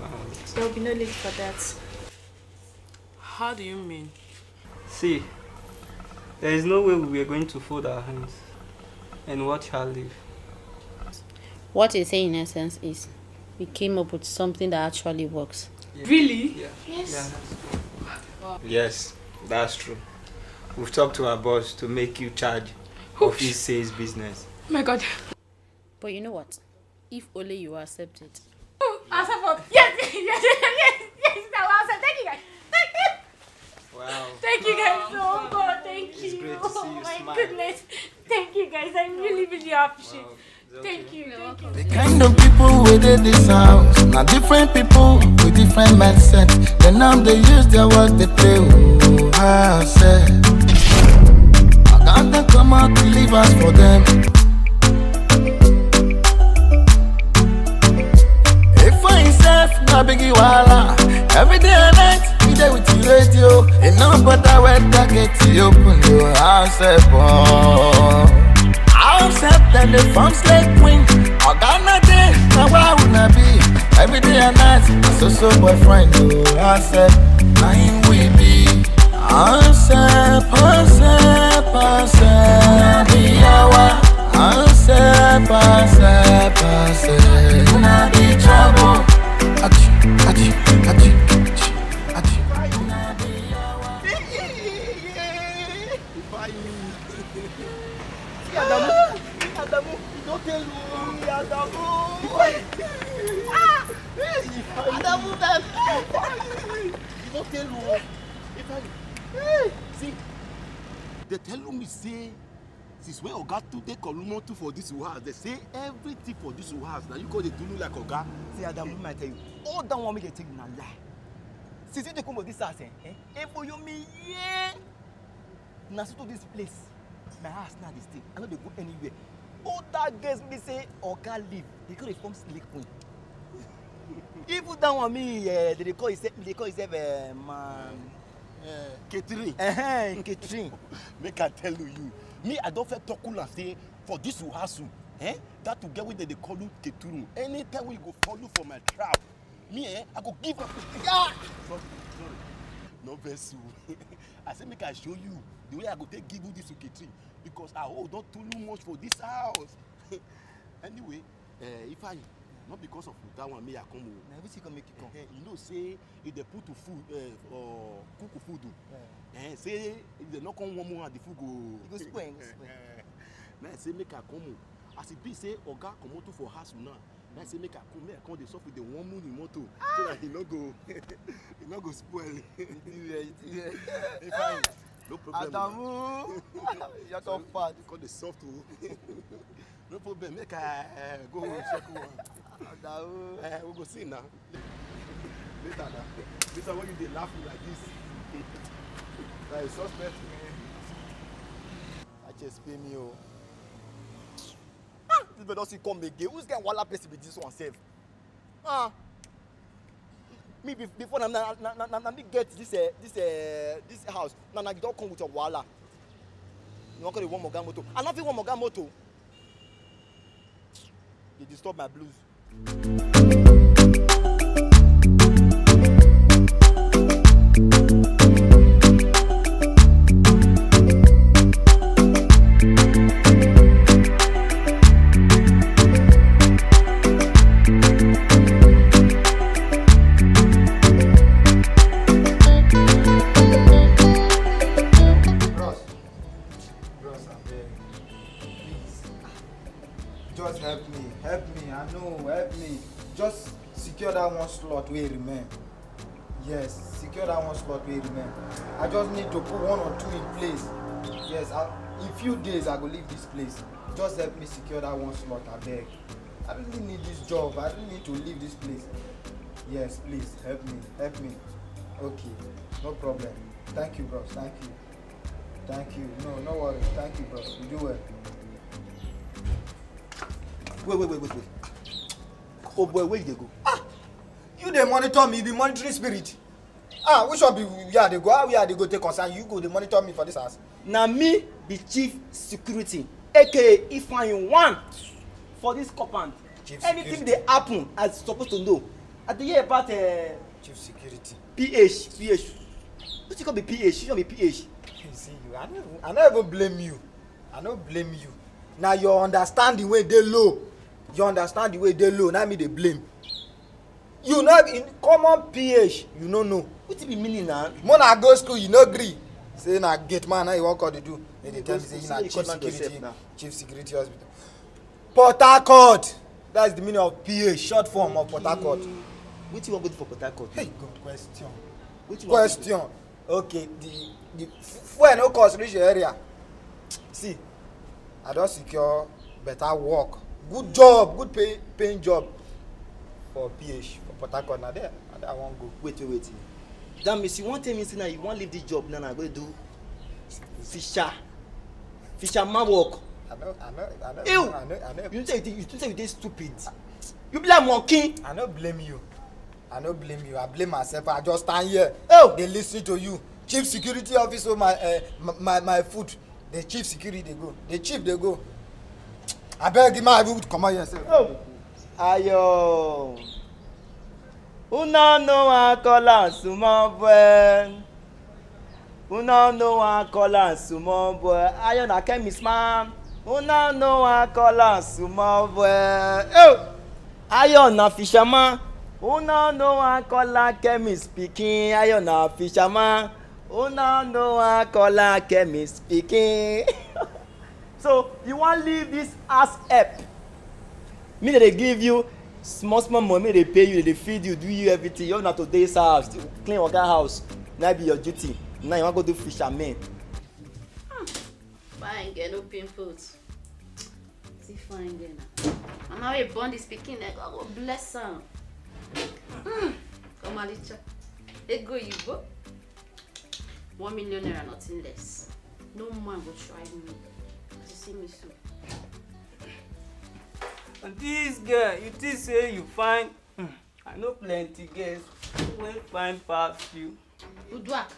wow. There will be no need for that. How do you mean? See, there is no way we were going to fold our hands and watch her leave. What he's saying in essence is, we came up with something that actually works. Yeah. Really? Yeah. Yes. Yeah. Yes, that's true. We've talked to our boss to make you charge of his sales business. Oh my God. But you know what? If only you accept it. Oh, accept what? Yes, yes, yes, yes, yes, I will accept. Thank you, guys. Thank you. Wow. Thank you, guys. Oh, God, thank you. It's great to see you smile. Oh, my goodness. Thank you, guys. I really, really appreciate it. Wow. Thank you, thank you. The kind of people within this house, now different people with different mindset. Then now they use their words, they play. Oh, I said, I got them come out to leave us for them. If I himself, na biggie wahala. Every day and night, we dey with the radio. E no bother when target you open your house up. Oh. House up, then the farm slay queen. Oga na dey, na why una be. Every day and night, na so so boyfriend o. House up, na him we be. Answer, answer, answer. Na the hour. Answer, answer, answer. Na the trouble. Achi, achi, achi, achi, achi. Na the hour. See, Adamu, Adamu, you don't tell me, Adamu. Ah! Hey, Adamu, man. You don't tell me. Hey, see, they tell me say, since when Oga too dey Kolumotu for this house, they say everything for this house. Now you call the Tulu like Oga. See, Adamu, I tell you, all that one make they tell you na lie. Since you dey come for this house, eh? Eh? If you me, yeah. Na so to this place, my house now dey stay. I no dey go anywhere. All that girls be say Oga leave, they go dey form slay queen. Even that one me, eh, they dey call himself, they call himself, eh, man. Eh, Catherine. Eh, Catherine. Make I tell you, you. Me, I don't feel talk cool and say for this will hassle. Eh? That to get with the they call you Catherine. Anytime we go follow for my trap, me, eh, I go give up. Yeah. Sorry, sorry. No vex you. I say make I show you the way I go take give you this Catherine because I hold not too much for this house. Anyway, eh, if I not because of that one, me I come o. Na everything come make you come. Eh, you know say if they put to food, eh, or cook food o, eh, say if they not come one more, the food go. E go spoil, e go spoil. Now I say make I come o. As it be say Oga comot for house now. Now I say make I come, make I come dey suffer the one moon in motor so that he no go, he no go spoil. If I, no problem. Adamu, you come fat. Come dey soft o. No problem. Make I, eh, go check one. Adamu. Eh, we go see now. Later na. This one wey you dey laugh me like this. Na a suspect, man. I just pay me o. Ah, this man don still come again. Which kind wahala person be this one sef? Ah, me be-, before na, na, na, na, na me get this, eh, this, eh, this house. Now, now you don come with your wahala. You wan come dey warm oga motor? I no fit warm oga motor. Dey disturb my blues. Bros, bros, abeg, please, just help me, help me, I know, help me. Just secure that one slot wey remain. Yes, secure that one slot wey remain. I just need to put one or two in place. Yes, I, in few days I go leave this place. Just help me secure that one slot, abeg. I really need this job. I really need to leave this place. Yes, please help me, help me. Okay, no problem. Thank you, bros. Thank you. Thank you. No, no worry. Thank you, bros. You do well. Wait, wait, wait, wait, wait. Oh boy, where you dey go? Ah, you dey monitor me, you be monitoring spirit. Ah, which one be where I dey go? Ah, where I dey go take concern? You go dey monitor me for this house. Na me be chief security, A K A Ifeanyi one, for this compound. Chief Anything security. Dey happen, I suppose to know. I dey hear about, uh, Chief security. P H, P H. What you call be P H? You no be P H. You see, you, I no even, I no even blame you. I no blame you. Na your understanding wey dey low. Your understanding wey dey low, na me dey blame. You know, in common P H, you no know. Wetin be meaning na? Mo na go school, you no gree. Say na gate man, na you wan call dey do. They dey tell me say you na chief security, chief security hospital. Port Harcourt. That's the meaning of P H, short form of Port Harcourt. Wetin you wan go do for Port Harcourt? Hey, good question. Wetin you wan go do? Question. Okay, the, the f-, fuel no cost reach your area. See, I don secure better work, good job, good pay, paying job for P H, for Port Harcourt. Na there, na there I wan go. Wait, wait, wait. That means you wan tell me say na you wan leave this job now, na go do fisher, fisherman work? I no, I no, I no, Ew! I no, I no. You think you, you think say you dey stupid? You be like monkey. I no blame you. I no blame you. I blame myself. I just stand here. Oh! Dey listen to you. Chief security officer, my, uh, my, my, my foot. The chief security dey go. The chief dey go. Abeg, give my food, comot here sef. Oh! Ayo. Una no wan call am small boy. Una no wan call am small boy. Ayo na chemist man. Una no wan call am small boy. Oh! Ayo na fisherman. Una no wan call am chemist pikin. Ayo na fisherman. Una no wan call am chemist pikin. So you wan leave this ass help? Me dey give you small small money, me dey pay you, dey feed you, do you everything. You na to dey house, clean oga house. Na be your duty. Now you wan go do fisherman. Fine girl, no pimples. See fine girl now. Mama wey born this pikin, like, God go bless am. Mm. Omalicha. Ego yibo. One million naira, nothing less. No man go try me. As you see me so. And this girl, you think say you fine? Hmm. I know plenty girls wey fine pass you. Uduak,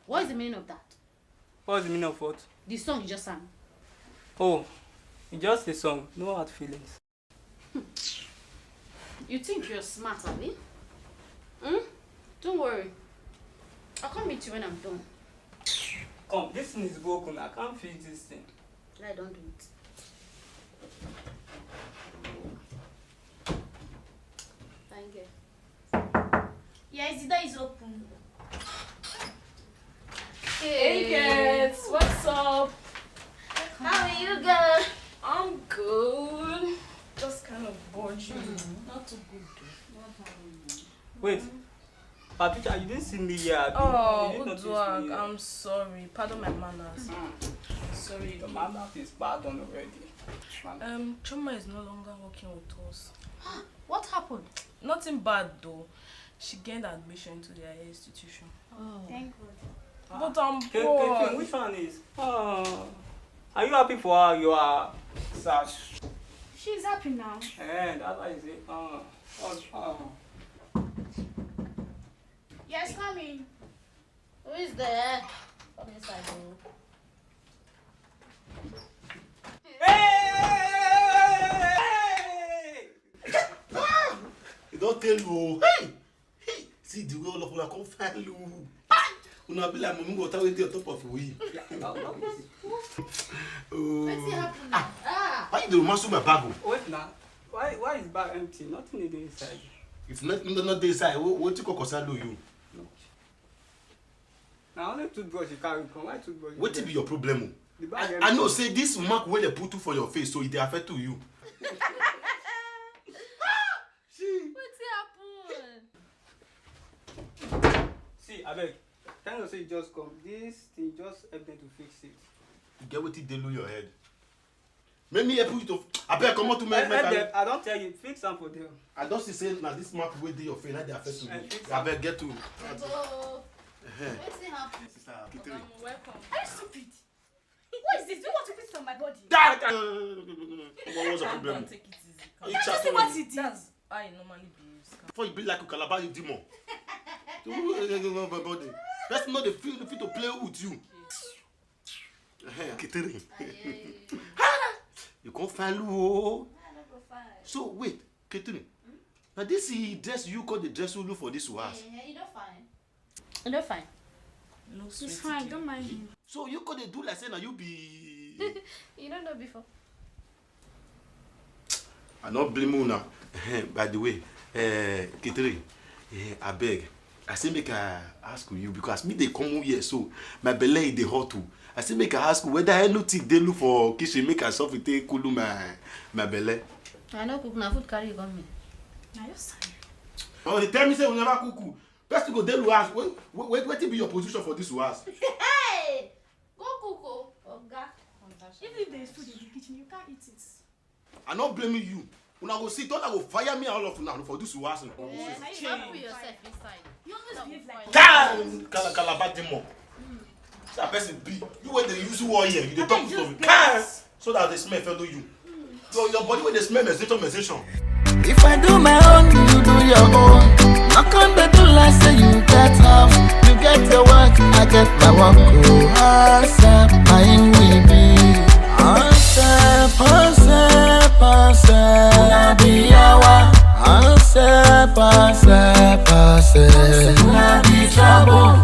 what is the meaning of that? What's the meaning of what? The song you just sang. Oh, it's just a song. No hard feelings. You think you're smart, abi? Hmm? Don't worry. I'll come meet you when I'm done. Come, this thing is broken. I can't fix this thing. I don't do it. Fine girl. Yes, the door is open. Hey, girls, what's up? How are you, girl? I'm good. Just kind of bored, you know. Not too good, though. Wait, Patricia, you didn't see me here, abi? Oh, you didn't notice Uduak, me here? I'm sorry. Pardon my manners. Mm. Sorry. The manners is pardon already. Um, Choma is no longer working with us. What happened? Nothing bad, though. She gained admission to the higher institution. Oh. Thank God. But I'm Ken, Ken, poor. Ken, which one is? Oh. Are you happy for her? You are sad. She's happy now. And that's why you say, oh. Oh, oh. Yes, come in. Who is there? Come inside, oh. You don tell you o. Hey! Hey! See the way all of una come file o. Una be like mumu water wey dey on top of we. Wetin happen? Ah! Why you dey romance my bag o? Wait now. Why why is bag empty? Nothing dey dey inside. If nothing no no dey inside, wetin come concern you? Na only toothbrush you carry come. Why toothbrush? Wetin be your problem o? The bag I, empty. I know say this mark wey dem put for your face so e dey affect you. Wetin happen? See, abeg, thank God say you just come. This thing just help them to fix it. You get wetin dey low your head? Make me help you to abeg comot to make Help make them. I don tell you, fix am for them. I don see say na this mark wey dey your face na dey affect you. Eh, fix am. Abeg get to. Oh, wetin happen? Sister Kitiri. Welcome. Are you stupid? What is this? Do you want to put it on my body? That. What's the problem? Take it easy. Each This is what it is. That's how you normally behave. Before you be like a Calabar demon. Body. Person no dey feel fit to play with you. Kitiri. You come find o. So wait, Kitiri. Now this is dress you call the dress you look for this was. Eh, you don't fine. You don't fine. No It's sweat fine, today. Don't mind him. So you could dey do like say na you be. You don't know before. I no blame una. By the way, uh, Kitiri, uh, abeg, I say make I ask you because me dey come here so my belle e dey hot o. I say make I ask you whether anything dey look for kitchen make I solve it take cool my my belle. I no cook na food carry you come here. Now your sign. Oh, they tell me say we never cook o. Person go dey house. Wait, wait, wetin be your position for this house? Hey! Go cook o, oga. Even if there is food in the kitchen, you can't eat it. I no blame you. Una go see, thunder go fire me and all of una for this house. Yes, you don't put yourself inside. You always behave like Time! Cala Calabar demon. That person be. You wey dey use who oil, you dey talk to me. Time! So that the smell follow you. Your, your body wey dey smell menstruation, menstruation. If I do my own, you do your own. No come dey do like say you get house, you get your work, I get my work. Oh, answer, mine we be. Answer, answer, answer. Na be our answer, answer, answer. Na be trouble.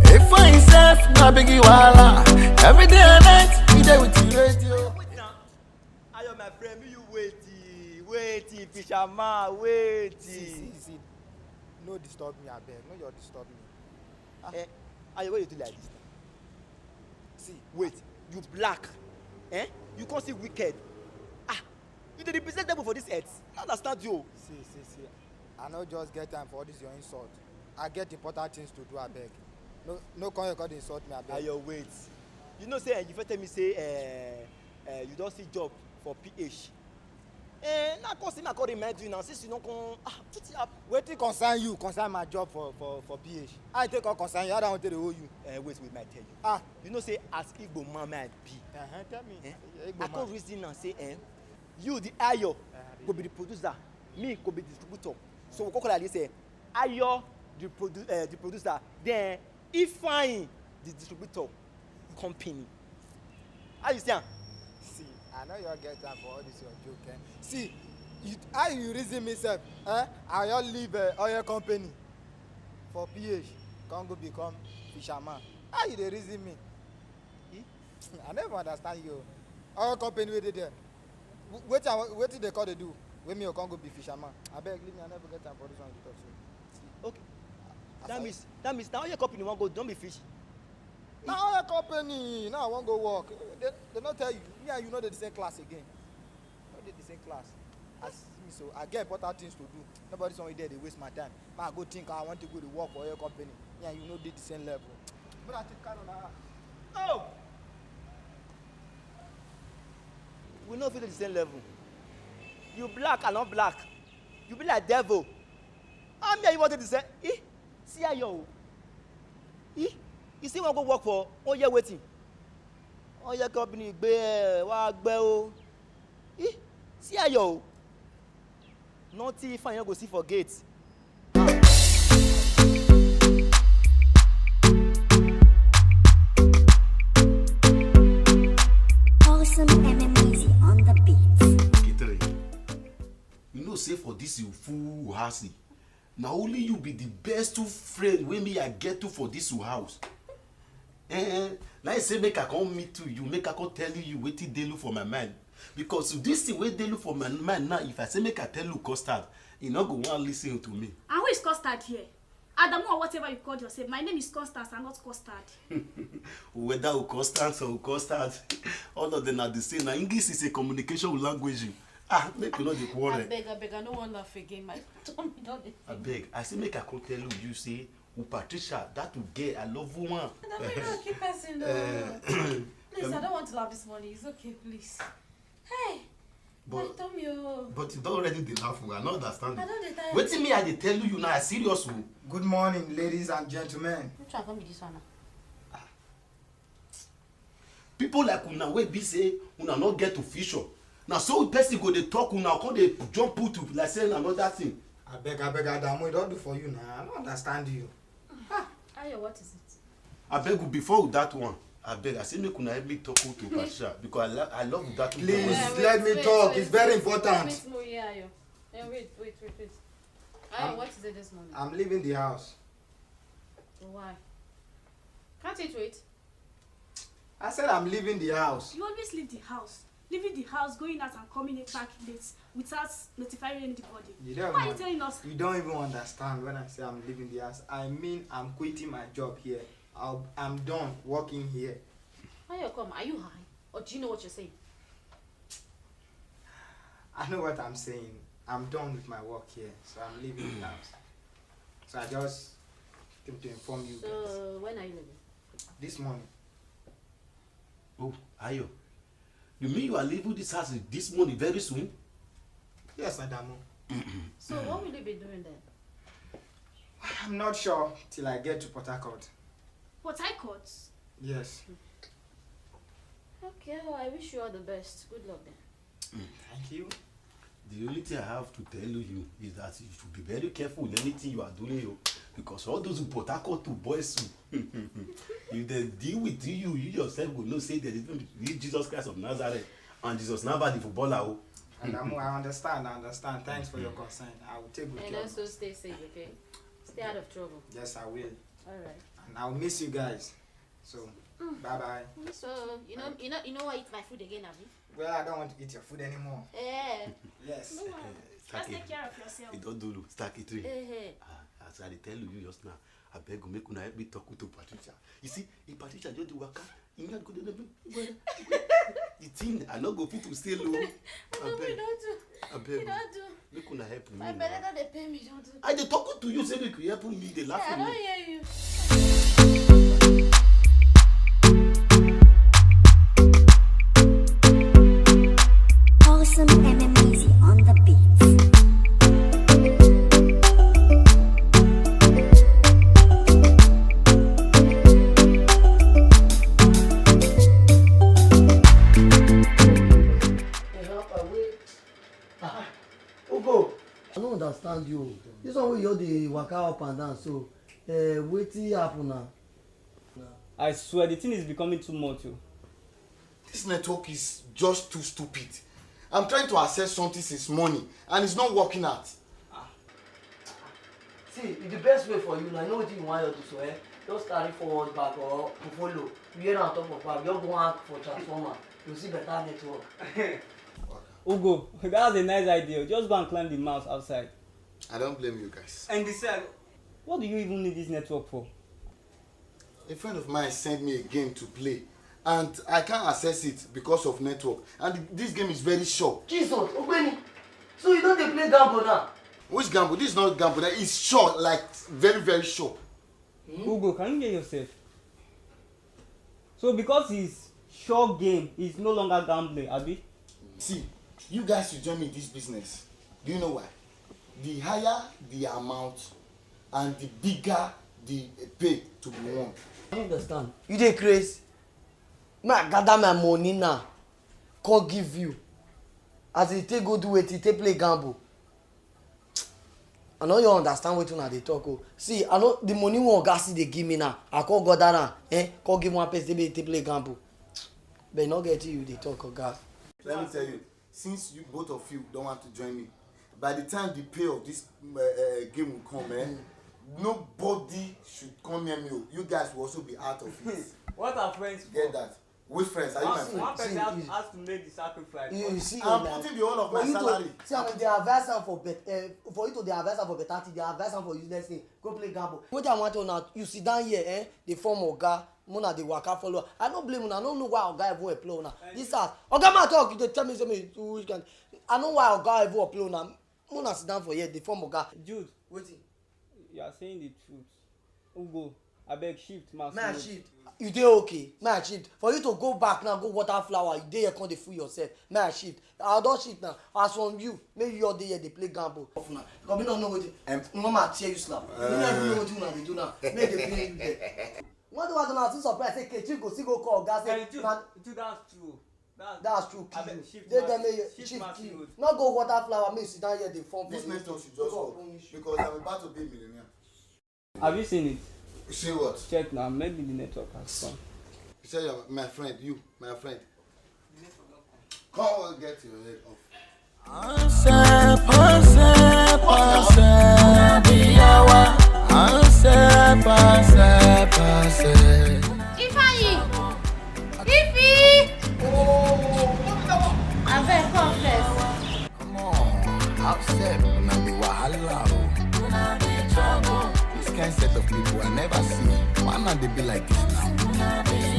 If I self na biggie wahala, every day and night we dey with the radio. Ayo, my friend, make you wait, wait, fisherman, wait. See, see, see. No disturb me, abeg. No your disturb me. Eh, Ayo, what you do like this now? See, wait, you black, eh? You come see wicked. Ah, you dey represent devil for this earth. I understand you. See, see, see. I no just get time for all this your insult. I get important things to do, abeg. No, no come here come dey insult me, abeg. Ayo, wait. You know say, eh, you first tell me say, eh, eh, you don see job for P H. Eh, now come see me, I come remind you now. Since you no come, ah, wetin happen? Wetin concern you concern my job for for for P H? How e take come concern you? How that one take dey owe you? Eh, wait, wait, make I tell you. Ah. You know say as Igbo man, make I be. Uh-huh, tell me. Eh? Igbo I man. Come reason now say, eh, you the Ayo go be the producer, me go be the distributor. So we go call like this, eh, Ayo the produ uh, the producer, then Ifeanyi the distributor company. How you see am? See, I no your get time for all this your joke. Eh? See, you, how you reason me sef? Eh? I just leave uh, oil company for P H, come go become fisherman. How you dey reason me? Eh? I never understand you. Oil company wey dey there. Wetin I wetin dey call dey do? Wey me o come go be fisherman. Abeg leave me, I never get time for this one you talk so. Okay. That means that means now your company wan go don be fish. Na oil company now I wan go work. They they no tell you. Me and you no dey the same class again. No dey the same class. As me so I get important things to do. Nobody somewhere there dey waste my time. Ma go think I want to go dey work for oil company. Me and you no dey the same level. But I take carry una. Oh! We no fit dey the same level. You black, I not black. You be like devil. How me and you wanted to say? Eh? See how you. Eh? You see, want go work for? Oh yeah, waiting. Oh yeah, company gbe wa gbe o. Eh? See how you. Nothing if I go see for gate. Awesome M M Easy on the beat. Kitri, you know say for this you fool house, na only you be the best two friend wey me I get to for this your house. Eh, na I say make I come meet to you, make I come tell you wetin dey look for my mind. Because this thing wey dey look for my mind now, if I say make I tell you custard, you no go wan listen to me. And who is custard here? Adamu or whatever you called yourself, my name is Constance and not custard. Whether you Constance or you custard, all of them are the same. Now English is a communication language. Ah, make you not the quarrel. Abeg, abeg, I no wan laugh again. My tummy don dey. Abeg, I say make I come tell you, you say, oh Patricia, that you get, I love you one. Na me no kill person though. Eh, please, I don't want to laugh this morning. It's okay, please. Hey, but, my tummy oh. But you don already dey laugh o, I no understand. I don dey tire. Wetin me I dey tell you now, I serious o. Good morning, ladies and gentlemen. Which one come be this one now? People like una wey be say una no get to future. Na so person go dey talk, una come dey jump put like say na another thing. Abeg, abeg, Adamu, e don do for you now. I no understand you. Ayo, what is it? Abeg, before that one, abeg, I say make una help me talk to Patricia because I, lo- I love that. Please, let me talk. It's very important. Wait, wait, wait, wait, wait. Ayo, what is it this morning? I'm leaving the house. Why? Can't it wait? I said I'm leaving the house. You always leave the house. Leaving the house, going out and coming in back late without notifying anybody. You don't Why are you even, telling us? You don't even understand when I say I'm leaving the house. I mean I'm quitting my job here. I'll, I'm done working here. Ayo, come, are you high? Or do you know what you're saying? I know what I'm saying. I'm done with my work here, so I'm leaving the house. So I just came to inform you guys. So when are you leaving? This morning. Oh, Ayo. You mean you are leaving this house this morning, very soon? Yes, Adamu. So what will you be doing then? I'm not sure till I get to Port Harcourt. Port Harcourt? Yes. Okay, well, I wish you all the best. Good luck then. Thank you. The only thing I have to tell you is that you should be very careful in anything you are doing, oh, because all those Port Harcourt boys, if they deal with you, you yourself will know say there is no be Jesus Christ of Nazareth and Jesus Nabali for Bola. Oh. Adamu, I understand, I understand. Thanks for your concern. I will take good care of it. And also stay safe, okay? Stay out of trouble. Yes, I will. All right. And I'll miss you guys. So, bye bye. So, you know, you know, you know what eat my food again, abi? Well, I don't want to eat your food anymore. Eh. Yes. No one. Just take care of yourself. You don't do. Start eating. Eh, eh. Ah, as I dey tell you just now, I beg you, make una help me talk to Patricia. You see, if Patricia just dey waka, you not go dey. The thing, I no go fit to stay low. Abeg. Abeg. Make una help me. My belle don dey pain me, John. I dey talk to you, say make you help me, dey laugh. I don't hear you. Awesome M M Easy on the beats. Ah, Ugo, I don't understand you. This one wey you dey waka up and down so, eh, wetin happen now? I swear the thing is becoming too much o. This network is just too stupid. I'm trying to access something since morning and it's not working out. See, the best way for you now, you know what you want to do so, eh? Just carry forward back or follow. You hear on top of back, just go hang for transformer. You see better network. Ugo, that's a nice idea. Just go and climb the mouse outside. I don't blame you guys. And besides, what do you even need this network for? A friend of mine sent me a game to play, and I can't access it because of network. And this game is very sure. Jesus, Ogbeni. So you don't dey play gamble now? Which gamble? This is not gamble. It's sure, like very, very sure. Ugo, can you hear yourself? So because it's sure game, it's no longer gambling, abi? See, You guys should join me in this business. Do you know why? The higher the amount and the bigger the pay to be won. I don't understand. You dey craze? Make I gather my money now, come give you. As you take go do wetin, take play gamble. I no even understand wetin una dey talk o. See, I no, the money wey oga still dey give me now, I come gather am, eh, come give one person make e take play gamble. But e no get you dey talk, oga. Let me tell you, since you, both of you don't want to join me, by the time the pay of this uh, uh, game will come, eh, nobody should come near me. Oh. You guys will also be out of it. What are friends for? Get that? Which friends? Are you my One, friend? one See, person has, see. has to make the sacrifice. You, you see, I'm like, putting the whole of for my you salary. To, see, I mean, they advise am for bet, uh, for you to dey advise am for better thing, they advise am for useless thing. Go play gamble. Wetin I want to now, you sit down here, eh? Dey form oga, una dey waka follow. I no blame una, I no know why oga even employ una. This house, oga man talk, you dey tell me say me which kind. I know why oga even employ una. Una sit down for here, dey form oga. Jude, Wetin? You are saying the truth. Ugo, abeg shift, man. May I shift? You dey okay? May I shift? For you to go back now, go water flower, you dey here come dey fool yourself. May I shift? I don shift now. As from you, make you all dey here dey play gamble. Off now. Because me no know wetin. Em- No ma tear you slap. You no even know wetin una dey do now. Make dey play you there. What do I do now? Still surprise say Kechi go still go call oga say Hey, Jude, na Jude, that's true. That's, that's true. Abeg, Kill shift you. Dey my there seat. make you Shift shift my kill. seat. No go water flower, make you sit down here dey form for This you. network should just work because I'm about to be a millionaire. Have you seen it? See what? Check now. Maybe the network has come. You say you're my friend, you, my friend. Come on, get your head off. Pase, pase, pase, biyawa. Pase, pase, pase. Ifeanyi! Ifi! Abeg come first. Come on, upset, una be wahala o. This kind set of people I never see. Why not they be like this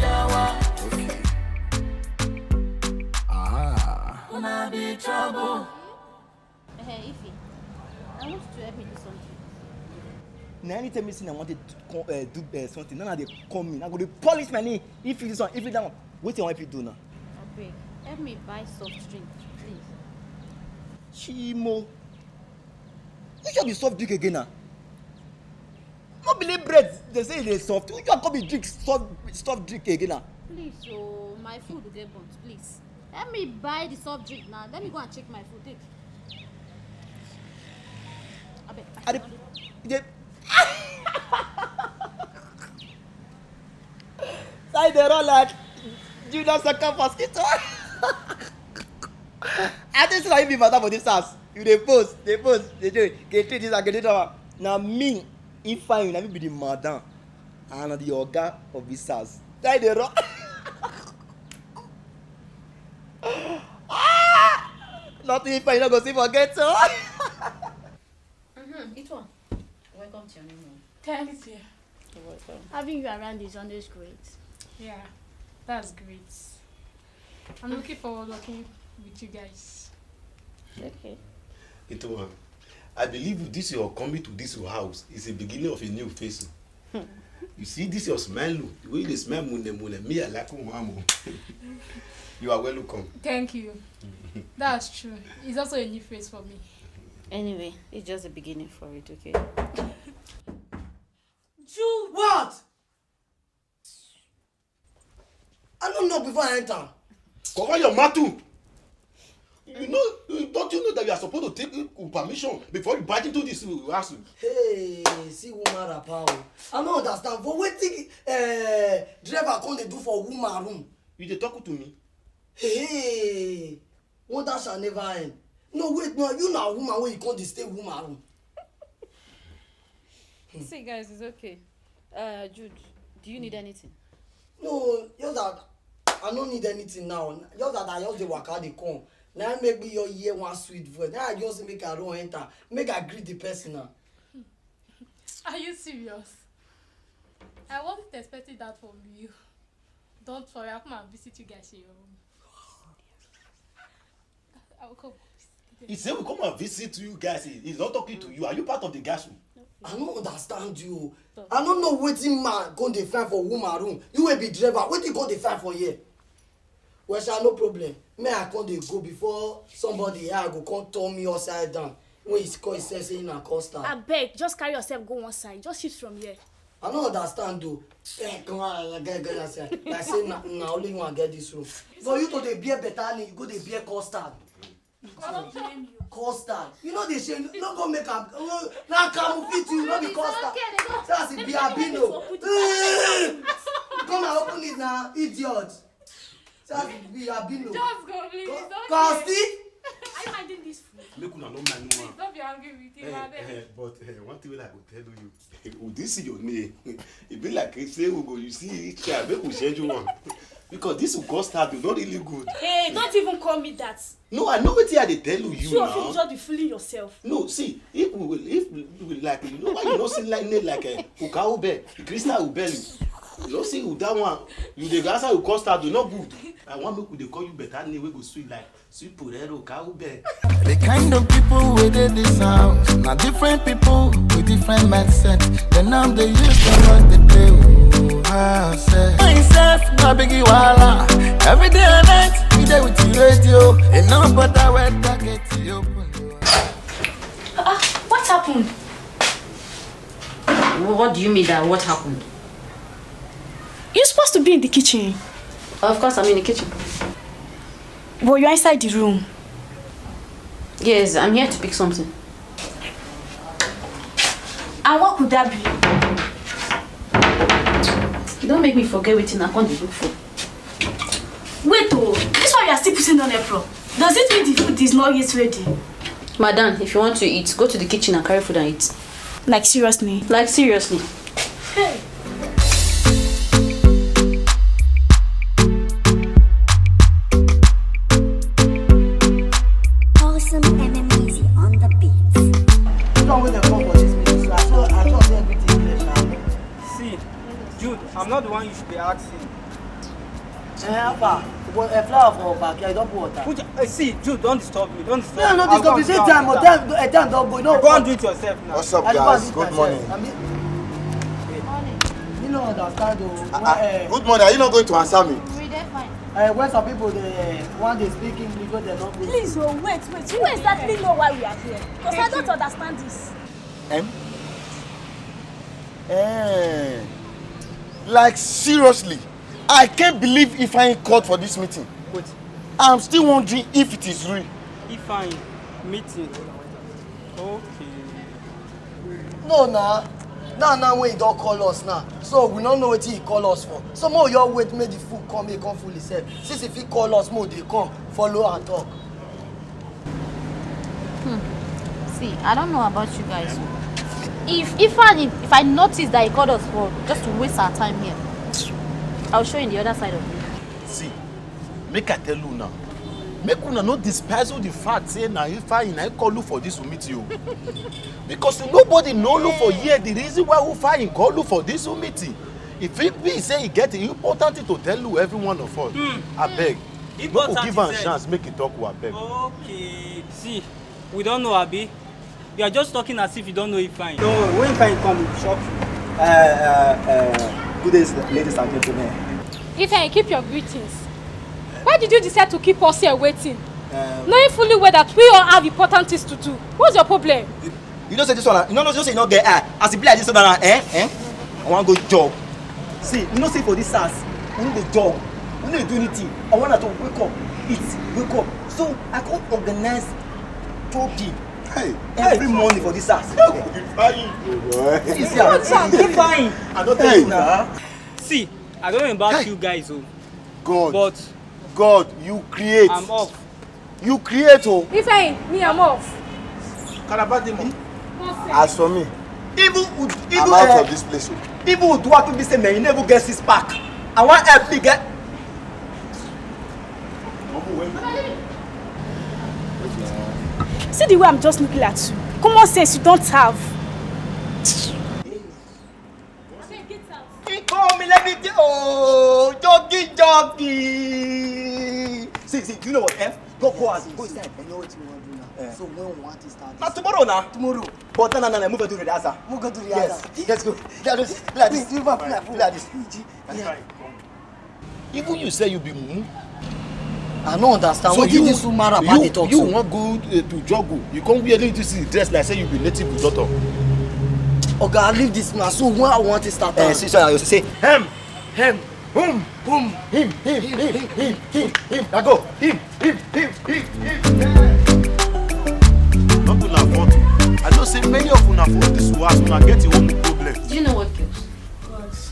now? Okay. Aha. Hey, Ifi, I want you to help me do something. Na anytime you see na wanted to come, uh, do uh, something, na na dey come in. I go dey polish my name. If you this one, if you that one, wetin I wan help you do now? Abeg, help me buy soft drink, please. Chimo. Which one be soft drink again now? No be like bread dey say e dey soft. Which one come be drink soft soft drink again now? Please, oh, my food will get burnt, please. Help me buy the soft drink now. Let me go and check my food. Take. Abeg, I dey dey side dey run like Judas Saka mosquito. I think say na you be madam for this house. You dey post, dey post, dey do, dey treat this and dey do that one. Na me, Ifeanyi, na me be the madam and na the oga of this house. Side dey run. Ah! Nothing Ifeanyi no go see for ghetto. Mm-hmm. It one. Welcome to your new home. Thanks, dear. You're welcome. Having you around is always great. Yeah, that's great. I'm looking forward working with you guys. Okay. Itowan, I believe this your coming to this your house is the beginning of a new phase. You see this your smile, oh, the way you dey smile mune mune, me I like am o. You are welcome. Thank you. That's true. It's also a new phase for me. Anyway, it's just the beginning for it, okay? Jude! What? I no know before I enter. Cover your mouth too. You know, don't you know that you are supposed to take permission before you barge into this house? Hey, see woman wrapper o. I no understand. For wetin uh, driver come dey do for woman room? You dey talk to me? Hey, wonder shall never end. No, wait, no, you na woman wey you come dey stay woman room. See, guys, it's okay. Uh, Jude, do you need anything? No, just that I no need anything now. Just that I just dey waka dey come. Na im make me just hear one sweet voice. Na I just say make I run enter. Make I greet the person now. Are you serious? I wasn't expecting that from you. Don't worry, I'll come and visit you guys in your room. I'll come. He say we come and visit you guys. He- He's not talking to you. Are you part of the guys room? I no understand you. I no know wetin man come dey find for woman room. You wey be driver, wetin you come dey find for here? Well, sha, no problem. Me, I come dey go before somebody here go come turn me upside down. When he call himself say na custard. Abeg, just carry yourself go one side. Just shift from here. I no understand though. Eh, come on, I get, get that side. Like say na, na only one get this room. For you to dey bear better name, you go dey bear custard. Stop blame you. Custard. You know the shame. No go make am. No, na camouflage you, no be custard. Say as e be, I be no. Come and open it now, idiot. Say as e be, I be no. Just go, please. Don't Custy. Are you minding this food? Make una no mind no one. Please don't be angry with him, Eh, abeg. Eh, but eh, one thing wey I go tell you, with this your name, e be like say we go, you see each other, make we schedule one. Because this will cost her, e no really good. Hey, don't even call me that. No, I know wetin I dey tell you Two of you now. Just be fooling yourself. No, see, if we will, if we will like, you know why you no see like name like eh, Uka Ube, Krista Ubeli. You no see that one, you dey answer, you cost her, e no good. I want make we dey call you better name wey go sweet like Sweet potato, cow bell. The kind of people wey dey this house, na different people with different mindset. Dem now dey use the word dey play. Oh, ah, say. Myself, na biggie wahala. Every day and night, we dey with the radio. E no bother where target you open. Ah, what happened? Wha- What do you mean that what happened? You're supposed to be in the kitchen. Of course, I'm in the kitchen. But you're inside the room. Yes, I'm here to pick something. And what could that be? Don't make me forget wetin I come dey look for. Wait oh, this one you are still putting on apron. Does it mean the food is not yet ready? Madam, if you want to eat, go to the kitchen and carry food and eat. Like seriously? Like seriously. Hey. Awesome M M Easy on the beat. This one wey dem come for this meeting, so I sure, I sure say everything clear sha. See, Jude, I'm not the one you should be asking. Eh, how far? But a flower for backyard, you don put water. Put, eh, see, Jude, don't disturb me, don't disturb No, me. No, I'll disturb go you. and Say do time, water. Time, eh, time don go. No, Go and do it yourself now. What's up, I dey go and guys? do it Good myself. morning. I mean, Morning. You no understand o. Ah, Why, ah, eh, good morning. Are you not going to answer me? We dey fine. Eh, when some people dey, eh, want dey speak English, wey dem no go Please, oh, wait, wait. You exactly know why we are here? 'Cause I don't understand this. Em? Eh. Like, seriously, I can't believe Ifeanyi called for this meeting. Wait. I'm still wondering if it is real. Ifeanyi, meeting. Okay. No, na. Now, now when he don call us now, so we no know wetin he call us for. So make we just wait, make the food come, make he come full himself. Since if he call us, make we dey come, follow and talk. Hmm. See, I don't know about you guys. If if I if I notice that he called us for just to waste our time here, I'll show you the other side of it. See, make I tell you now. Make una no despise the fact say na Ifeanyi na call you for this meeting o. Because nobody no look for here the reason why Ifeanyi call you for this meeting. If it be say he get an important thing to tell you, every one of us, Hmm. Abeg, make we Important give am thing, sir. Chance, make he talk, abeg. Okay. See, we don't know, abi. You are just talking as if you don't know Ifeanyi. No, when Ifeanyi come, he shock you. Uh, uh, uh, good day, ladies and gentlemen. Ifeanyi, keep your greetings. Why did you decide to keep us here waiting? Uh, Knowing fully well that we all have important things to do. What's your problem? You, you know say this one, you know, you know say you no get eye. As e be like this one, eh, eh? I wan go jog. See, you know say for this house, we no dey jog, we no dey do anything. I want to wake up, eat, wake up. So I come organize jogging Hey, every hey. morning for this house. Hey, Ifeanyi. See, see, Ifeanyi. I don't tell Hey. you now. See, I don't know about Hey. you guys, oh, God, but God, you create. I'm off. You create, oh. Ifeanyi, me, I'm off. Karabadimo. Nonsense. As for me, Even Ud- I'm even out uh, of this place, oh. even Uduak be say man, you never get six pack. I want help me get. See the way I'm just looking at you. Common sense you don't have. Abeg, get out. He call me, let me get. Oh, joggy, joggy. See, see, do you know what? Eh? Go, go out. Go inside. I know what you want to do now. Eh. So when we want to start Now this? Tomorrow now. Tomorrow. But no, no, no, no, move to the other. Move to the Yes. other. Let's go. Let's go. Like this. Please, you have Like this. Yeah. Even you say you be mumu. I no understand. So wetin you, this woman about you, dey talk you so? Wan go uh, to joggo, you come wear this dress like say you be native doctor. Oga, leave this man. So when I want to start? Eh, see, so I say, "Hem, hem, hum, hum, him, him, him, him, him, him, him." I go, him, him, him, him, him. Not to laugh, but I know say many of una for this house una get your own problem. Do you know what, girls? What?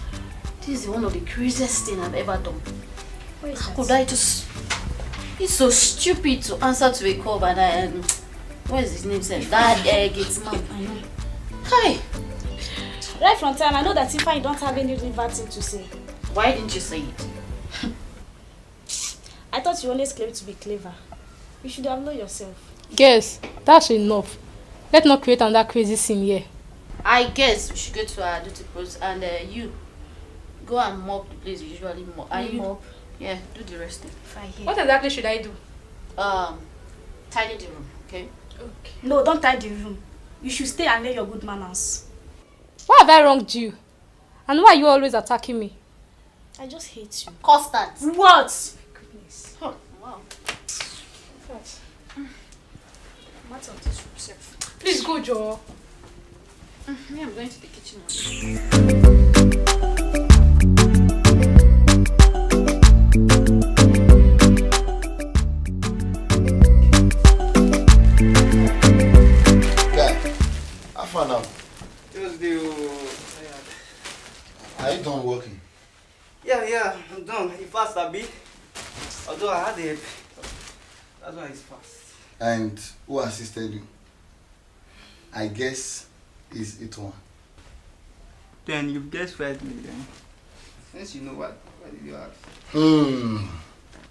This is one of the craziest thing I've ever done. What is that? How could I just It's so stupid to answer to a call by that. Um, what is his name? Sef? That uh, gate man. I know. Hi. Right from time, I know that Ifeanyi don't have any liver thing to say. Why didn't you say it? I thought you always claimed to be clever. You should have known yourself. Yes, that's enough. Let's not create another crazy scene here. I guess we should go to our duty post and uh, you go and mop the place you usually mop. Are you mop? Yeah, do the rest. Fine, here. What exactly should I do? Um, tidy the room, okay? Okay. No, don't tidy the room. You should stay and learn your good manners. What have I wronged you? And why are you always attacking me? I just hate you. Constant. What? My goodness. Oh, wow. What? Matter of this room, sef. Please go, Joe. Mm, me, I'm going to the kitchen. Guy, how far now? Just dey o, tired. Are you done working? Yeah, yeah, I'm done. E fast, abi? Although I had a help. That's why it's fast. And who assisted you? I guess it's Itoan. Then you've guessed right me then. Since you know what, why did you ask? Hmm.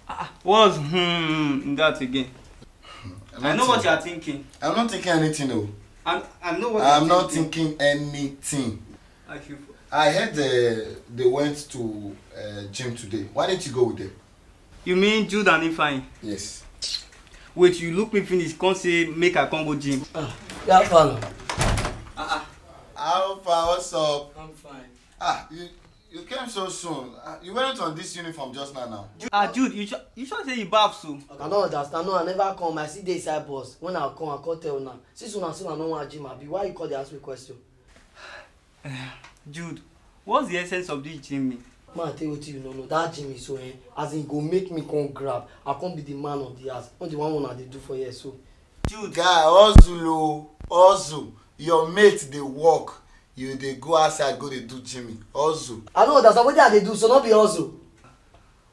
Ah, what's hmm in that again? I know what you are thinking. I'm not thinking anything, though. I, I know what I'm not thinking. Thinking anything. I should. I heard uh, they went to uh, gym today. Why didn't you go with them? You mean Jude and Ifeanyi? Yes. Wait, you look me finish, come say make I come go gym. Ah, yeah, fine. Ah, ah. How far? What's up? I'm fine. Ah, you you came so soon. Ah, you weren't on this uniform just now. Now. Ju- Ah, Jude, you sure, you sure say you baff so? I don't understand. No, I never come. I see dey inside bus. When I come, I come tell una. Since una say una no wan gym, abi why you call dey ask me question? Jude, what's the essence of this Jimmy? Man, I tell you wetin you no know. That Jimmy so, eh, as in go make me come grab. I come be the man of the house. Not the one una dey do for here so. Jude. Guy, hustle o, hustle. Your mate dey work, you dey go outside go dey do Jimmy. Hustle. I no understand wetin I dey do, so no be hustle.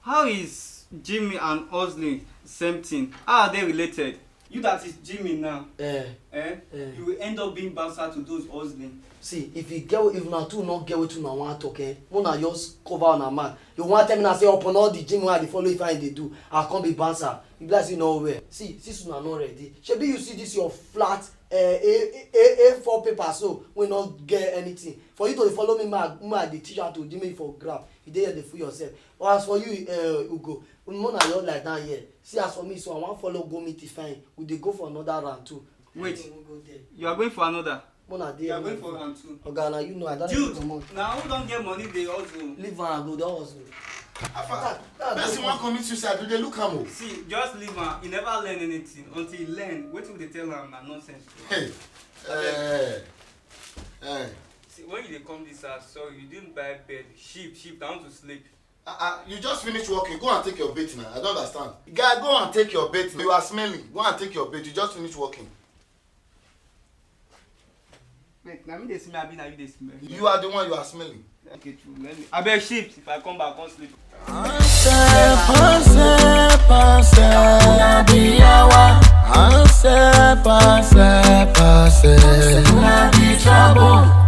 How is Jimmy and hustling same thing? How are they related? You that is Jimmy now, eh, eh, eh, you will end up being bouncer to those hustling. See, if you get, if una two no get wetin una wan talk, eh, una just cover una mouth. You wan tell me now say upon all the Jimmy wey I dey follow, if I dey do, I come be bouncer. You be like say you no well. See, since una no ready, shebi you see this your flat, eh, A, A, A four paper so, wey no get anything. For you to dey follow me, ma, ma dey teach you how to do me for grab. You dey here dey fool yourself. But as for you, eh, Ugo, una just lie down here. See, as for me, so I wan follow go meet Ifeanyi. We dey go for another round too. Wait. Make we go there. You are going for another? Mona dey. You are going for round two. Oga, na you know, I don Jude, comot. Na who don get money dey hustle? Leave am, I go don hustle. Afa, person wan commit suicide, you dey look am o. See, just leave am. He never learn anything. Until he learn, wetin we dey tell am na nonsense. Hey, eh, eh. See, when you dey come this house, sorry, you didn't buy bed, sheep, sheep, down to sleep. Uh, uh, you just finish working. Go and take your bath now. I don't understand. Guy, go and take your bath. You are smelling. Go and take your bath. You just finish working. Wait, na me dey smell, abi na you dey smell? You are the one you are smelling. Okay, true. Let me. Abeg shift. If I come back, come sleep. Passe, passe, passe, la vie à wa. Passe, passe, passe, la vie trouble.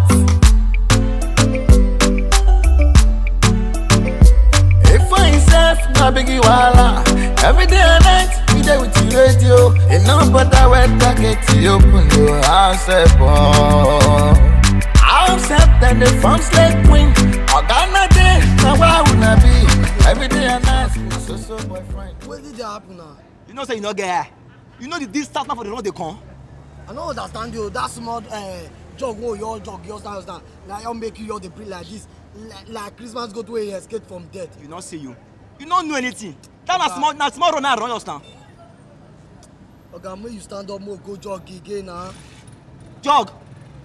If I himself na biggie wahala, every day and night we dey with the radio. E no bother whether gate e open o, house help o. House help dem dey form slay queen. Oga na dey, na wa una be. Every day and night, so so boyfriend. Wetin dey happen now? You know say you no get eye. You know the distance man for the road dey come. I no understand you. That small uh, jog wey you all jog, you understand? Na you make you all dey breathe like this, like, like Christmas goat wey escape from death. You no see you. You no know anything. That na small, na small road na run us now. Oga, make you stand up, make we go jog again na. Jog?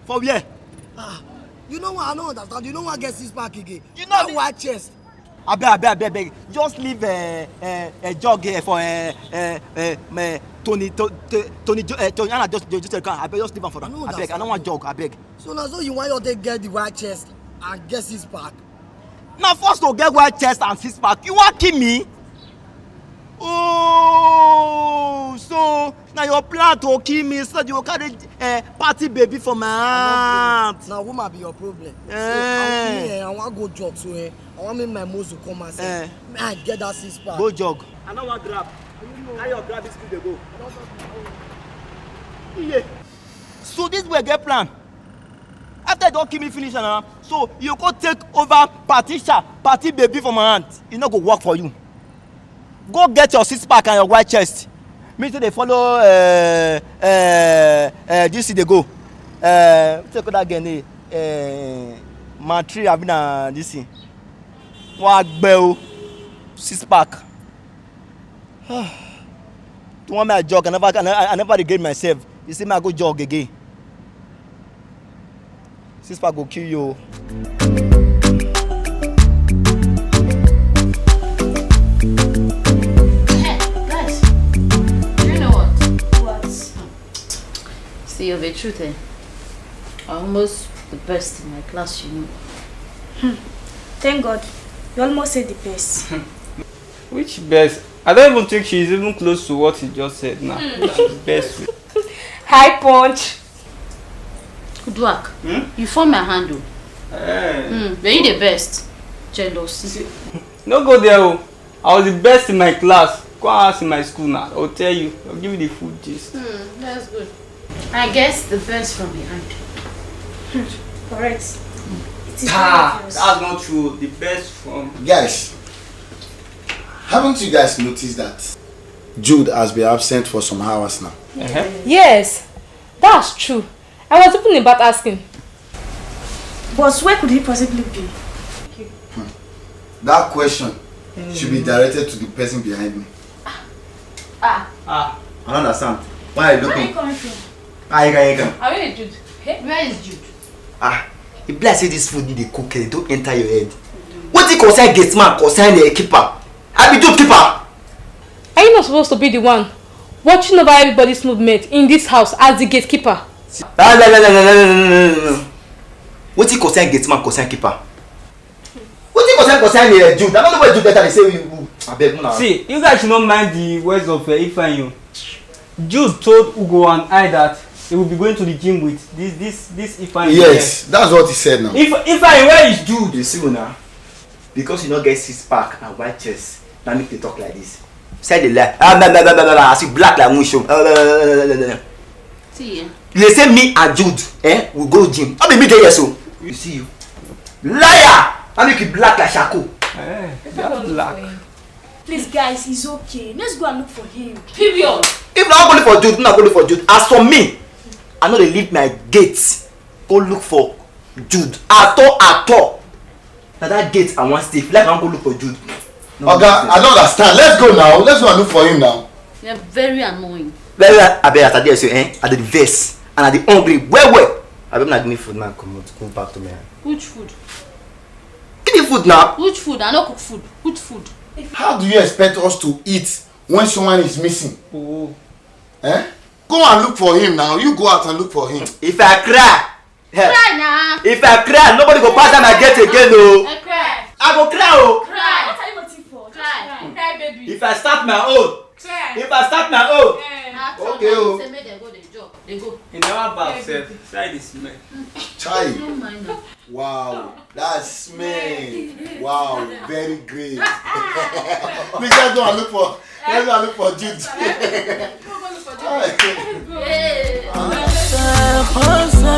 For where? Ah, you know what? I don't understand. You know what? Get six pack again. You know that the white chest. Abeg, abeg, abeg, abeg. Just leave uh, uh, uh, jog here for uh, uh, uh, uh, Tony, to, to, Tony, Jo- uh, Tony. Anna just, just, just come. Abeg, just leave am for I am. Don't Abeg, I understand. Don't want jog. Abeg. So now, so you want your take get the white chest and get six pack? Na first to get white chest and six pack, you wan kill me? Oh, so na your plan to kill me so that you go carry uh, party baby for my hand. Na woman be your problem. Eh. See, I, me, eh, I wan go jog, so eh, I wan make my muscle come outside. Eh. Make I get that six pack. Go jog. I no wan grab. Carry your grab, this people dey go. Iye. So this boy get plan. After you don kill me finish na, so you go take over Patricia, party baby for my hand. E no go work for you. Go get your six pack and your white chest. Me too dey follow uh, uh, uh, this thing dey go. Uh, take that girl name. Uh, Matri abi na this thing. Wọ́n á gbẹ o. Six pack. The one me I jog, I never, I never, I never regain myself. You see me, I go jog again. Six pack go kill you. Hey, guys, do you know what? What? See, of a truth, eh? I almost the best in my class, you know. Hmm. Thank God. You almost said the best. Which best? I don't even think she's even close to what he just said now. Hmm. That's the best way. High punch. Good work. Hmm? You form my handle. Eh. Hmm. Were you the best? Jealousy. See, no go there. Oh. I was the best in my class. Go and ask in my school now. I'll tell you. I'll give you the full gist. Hmm, that's good. I guess the best from behind. Hmm, correct. It is Ah, obvious. That's not true. The best from Guys, haven't you guys noticed that Jude has been absent for some hours now? Uh-huh. Yes, that's true. I was even about asking. But where could he possibly be? That question should be directed to the person behind me. Ah. Ah. I don't understand. Why are you Where are you looking? Coming from? Ah, you can, you can. Are you a Jude? Hey, where is Jude? Ah, e be like say this food need dey cook, eh, don enter your head. Wetin concern gate man concern the keeper? I be Jude keeper. Are you not supposed to be the one watching over everybody's movement in this house as the gatekeeper? Ah, no, no, no. Wetin concern gate man concern keeper? Wetin concern concern uh, Jude? I don't know where Jude better dey say you. Abeg, una. See, you guys should not mind the words of uh, Ifeanyi. Jude told Ugo and I that he will be going to the gym with this this this Ifeanyi. Yes, that's what he said now. If Ifeanyi, where is Jude? You see una, because you no get six pack and white chest, na make dey talk like this. Say the lie. Ah, blah, blah, blah, blah, blah, blah. As you black like moon show. Ah, blah, blah, blah, blah, blah, blah. See, eh? They say me and Jude, eh, we go gym. No be me dey here so. You see you. Liar! I make you black like charcoal. Eh, you are black. Please, guys, it's okay. Let's go and look for him. Period. If na go look for Jude, na go look for Jude. As for me, I no dey leave my gate go look for Jude at all, at all. Na that gate I wan stay. If you like, I wan go look for Jude. No Oga, nonsense. I don't understand. Let's go now. Let's go and look for him now. You're very annoying. Very abeg as I dey so, eh? I dey vex and I dey hungry well well. Abeg, na give me food, man. Comot, go back to me. Which food? Give me food now. Which food? I no cook food. Which food? How do you expect us to eat when someone is missing? Oh. Eh? Go and look for him now. You go out and look for him. If I cry, eh, Cry now. If I cry, nobody go pass that my gate again, oh. I cry. I go cry, oh. Cry. What are you waiting for? Just Cry. Cry. Cry, baby. If I start my own, Cry. If I start my own, Eh. Na Okay, turn oh. Say make dem go dey jog. Dey go. You never bath, Baby. Sef. Try this, man. Chai. No mind am. Wow, that's me. Wow, very great. Please let's go and look for let's go and look for Jude. Hey. Passe, passe,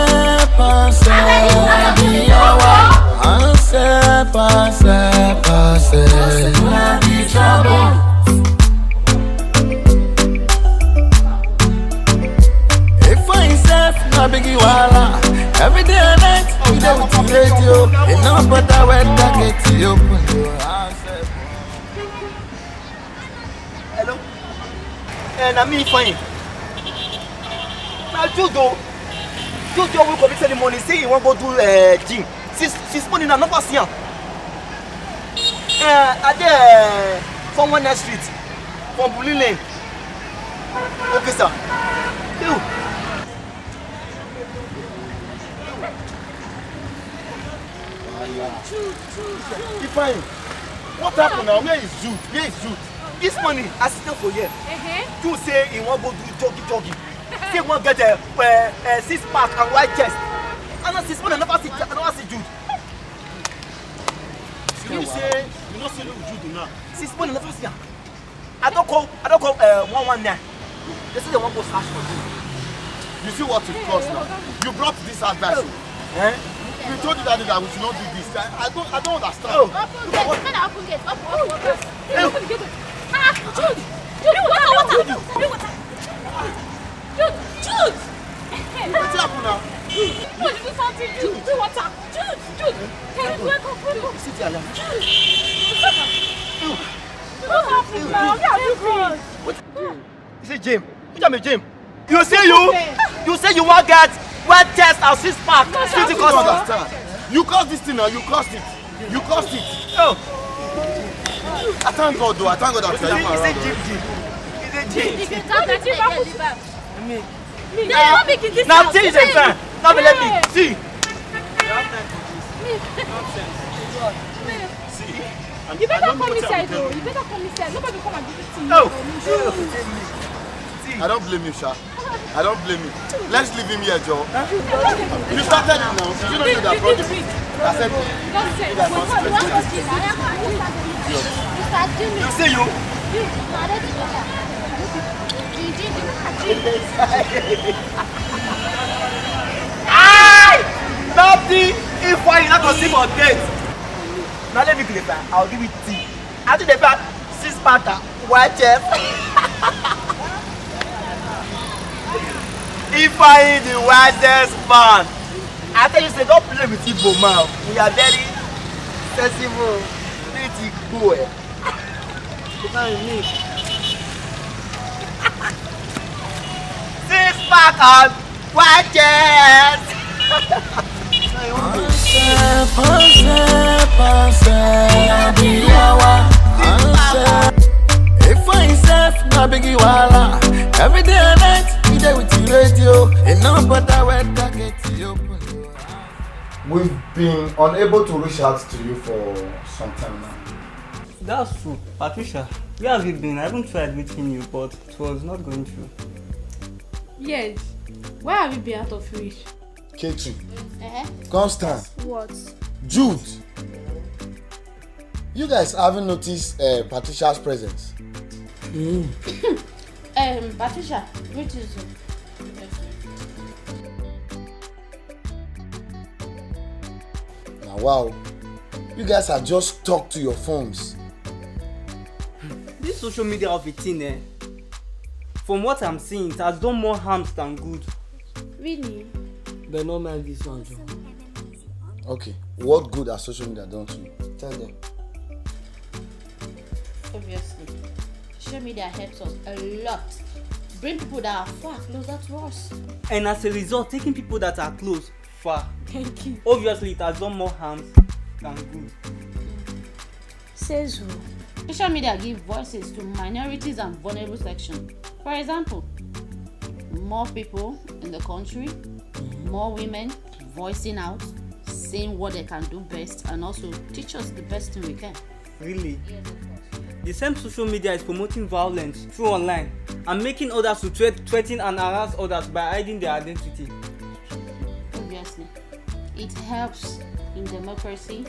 passe, passe, passe, passe, trouble. If I self na biggie wahala, every day and night we dey with the radio. E no bother whether get you open your eyes. Eh, na me find. Na Jude o. Jude just wake up this early morning say he wan go do, eh, gym. Since, since morning I never see am. Eh, I dey, eh, for one next street, for Bully Lane. Okay, sir. You. Ifeanyi, what happen now? Where is Jude? Where is Jude? This morning, I sit down for here. Jude say he wan go do joggy joggy. Say he wan get a, a, a six pack and white chest. And since morning, I never see, I never see Jude. You say you no see Jude now. Since morning, I never see am. I don call, I don call, uh, one one nine. They say they wan go search for you. You see what it cost now? You brought this advice. Eh? We told you that day that we should not do this. I, I don't, I don't understand. Open gate. Open gate. Open, open, open. Open gate. Ah, Jude. Jude, water, water. Jude, water. Jude, Jude. Wetin happen now? Jude, do something, Jude. Do water. Jude, Jude. Can you wake up, wake up? Sit here now. Jude. What happened now? Where are you going? What? You say gym? Which one be gym? You say you, you say you wan get white chest and six pack. Still the I don't customer. Understand. You caused this thing now. You caused it. You caused it. Oh. I thank God though. I thank God that you are around. He say gym, gym. He say gym. If you talk that thing, I will Me. Me. Now you wan make this. Now things dey fine. Now be let me see. See. You better come inside though. You better come inside. Nobody come and give it to you. No. See. I don't blame you, sha. I don't blame you. Let's leave him here, Joe. You started it now. Did you not know that project? I said, you guys want to. You say you. Aye! Nothing. If I not to see for date. Now let me clarify. I'll give it tea. I think they found six pack, white chest. If I the wisest man, I tell you, say don't play with Igbo man. We are very sensible. Let it go. Eh. If I me. Six pack and white chest. Pass, pass, pass, I be yawa. If I self na big wahala, every day and night you dey with the radio. E no bother where target you open. We've been unable to reach out to you for some time now. That's true. Patricia, where have you been? I even tried reaching you, but it was not going through. Yes. Why have you been out of reach? K two. Uh-huh. Constant. What? Jude. You guys haven't noticed, uh, Patricia's presence? Mm. Um, Patricia, greetings. Now, wow. You guys are just stuck to your phones. This social media of a thing, eh? From what I'm seeing, it has done more harms than good. Really? But no mind this one, Joe. Okay, what good has social media done to you? Tell them. Obviously, social media helps us a lot. Bring people that are far closer to us. And as a result, taking people that are close far. Thank you. Obviously, it has done more harms than good. Says who? Social media give voices to minorities and vulnerable sections. For example, more people in the country, more women voicing out, saying what they can do best, and also teach us the best thing we can. Really? Yes, of course. The same social media is promoting violence through online and making others to threat-, threaten and harass others by hiding their identity. Obviously, it helps in democracy,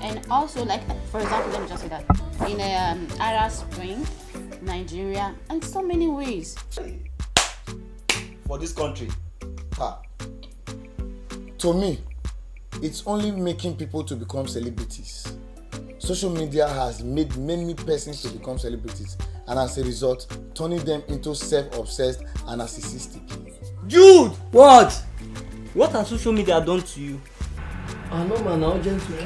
and also, like, for example, let me just say that in, um, Arab Spring, Nigeria, and so many ways. For this country, ha. To me, it's only making people to become celebrities. Social media has made many persons to become celebrities, and as a result, turning them into self-obsessed and narcissistic. Jude! What? What has social media done to you? I know, man, na urgent two K.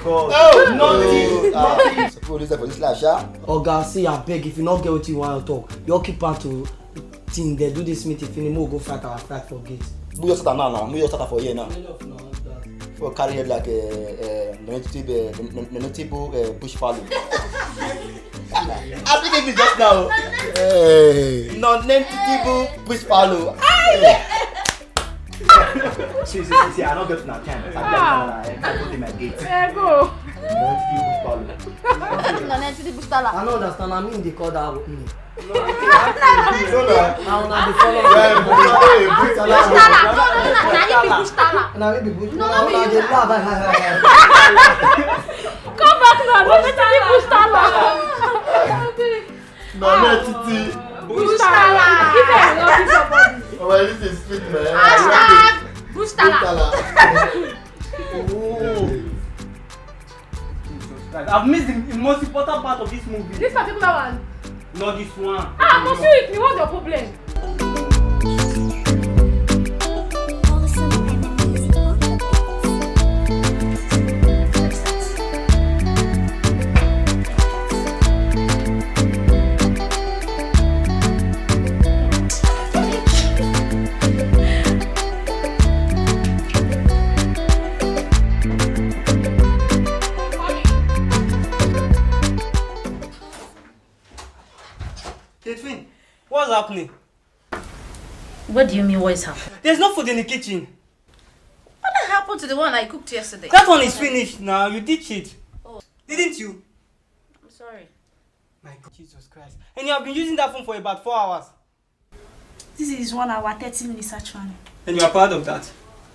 Oh, nothing. People listen for this life, sha. Oga, see, abeg, if you no get wetin you wan talk, you occupant to thing dey do this meeting finish, make we go fight our fight for gate. Move your sata now, now. Move your sata for here now. People carry head like a uh, non-notable uh, non-notable uh, bush fallow. I think it is just now. Hey. Non-notable bush fallow. See, see, see, see, I don't get to that time. I can't go to my gate. Ego. Non-notable bush fallow. Na ninety the bush dollar. I no understand. I mean, they call that me. So now, Now una dey follow well, me. hey, bush Bush dollar. Na you be bush dollar. Una wey be bush. No, Una no, una me. dey laugh. Come back now. No, wetin be bush dollar? non-notable. Bush dollar. If I love you somebody. Oh, well, this is sweet, man. Hashtag bush Bush dollar. dollar. Ooh. Jesus Christ. I've missed the, the most important part of this movie. This particular one. Not this one. Ah, Moshood, what's your problem? Catherine, what's happening? What do you mean, what is happening? There's no food in the kitchen. What happened to the one I cooked yesterday? That one is finished now. You ditched it. Oh. Didn't you? I'm sorry. My God, Jesus Christ. And you have been using that phone for about four hours. This is one hour, thirty minutes actually. And you are proud of that.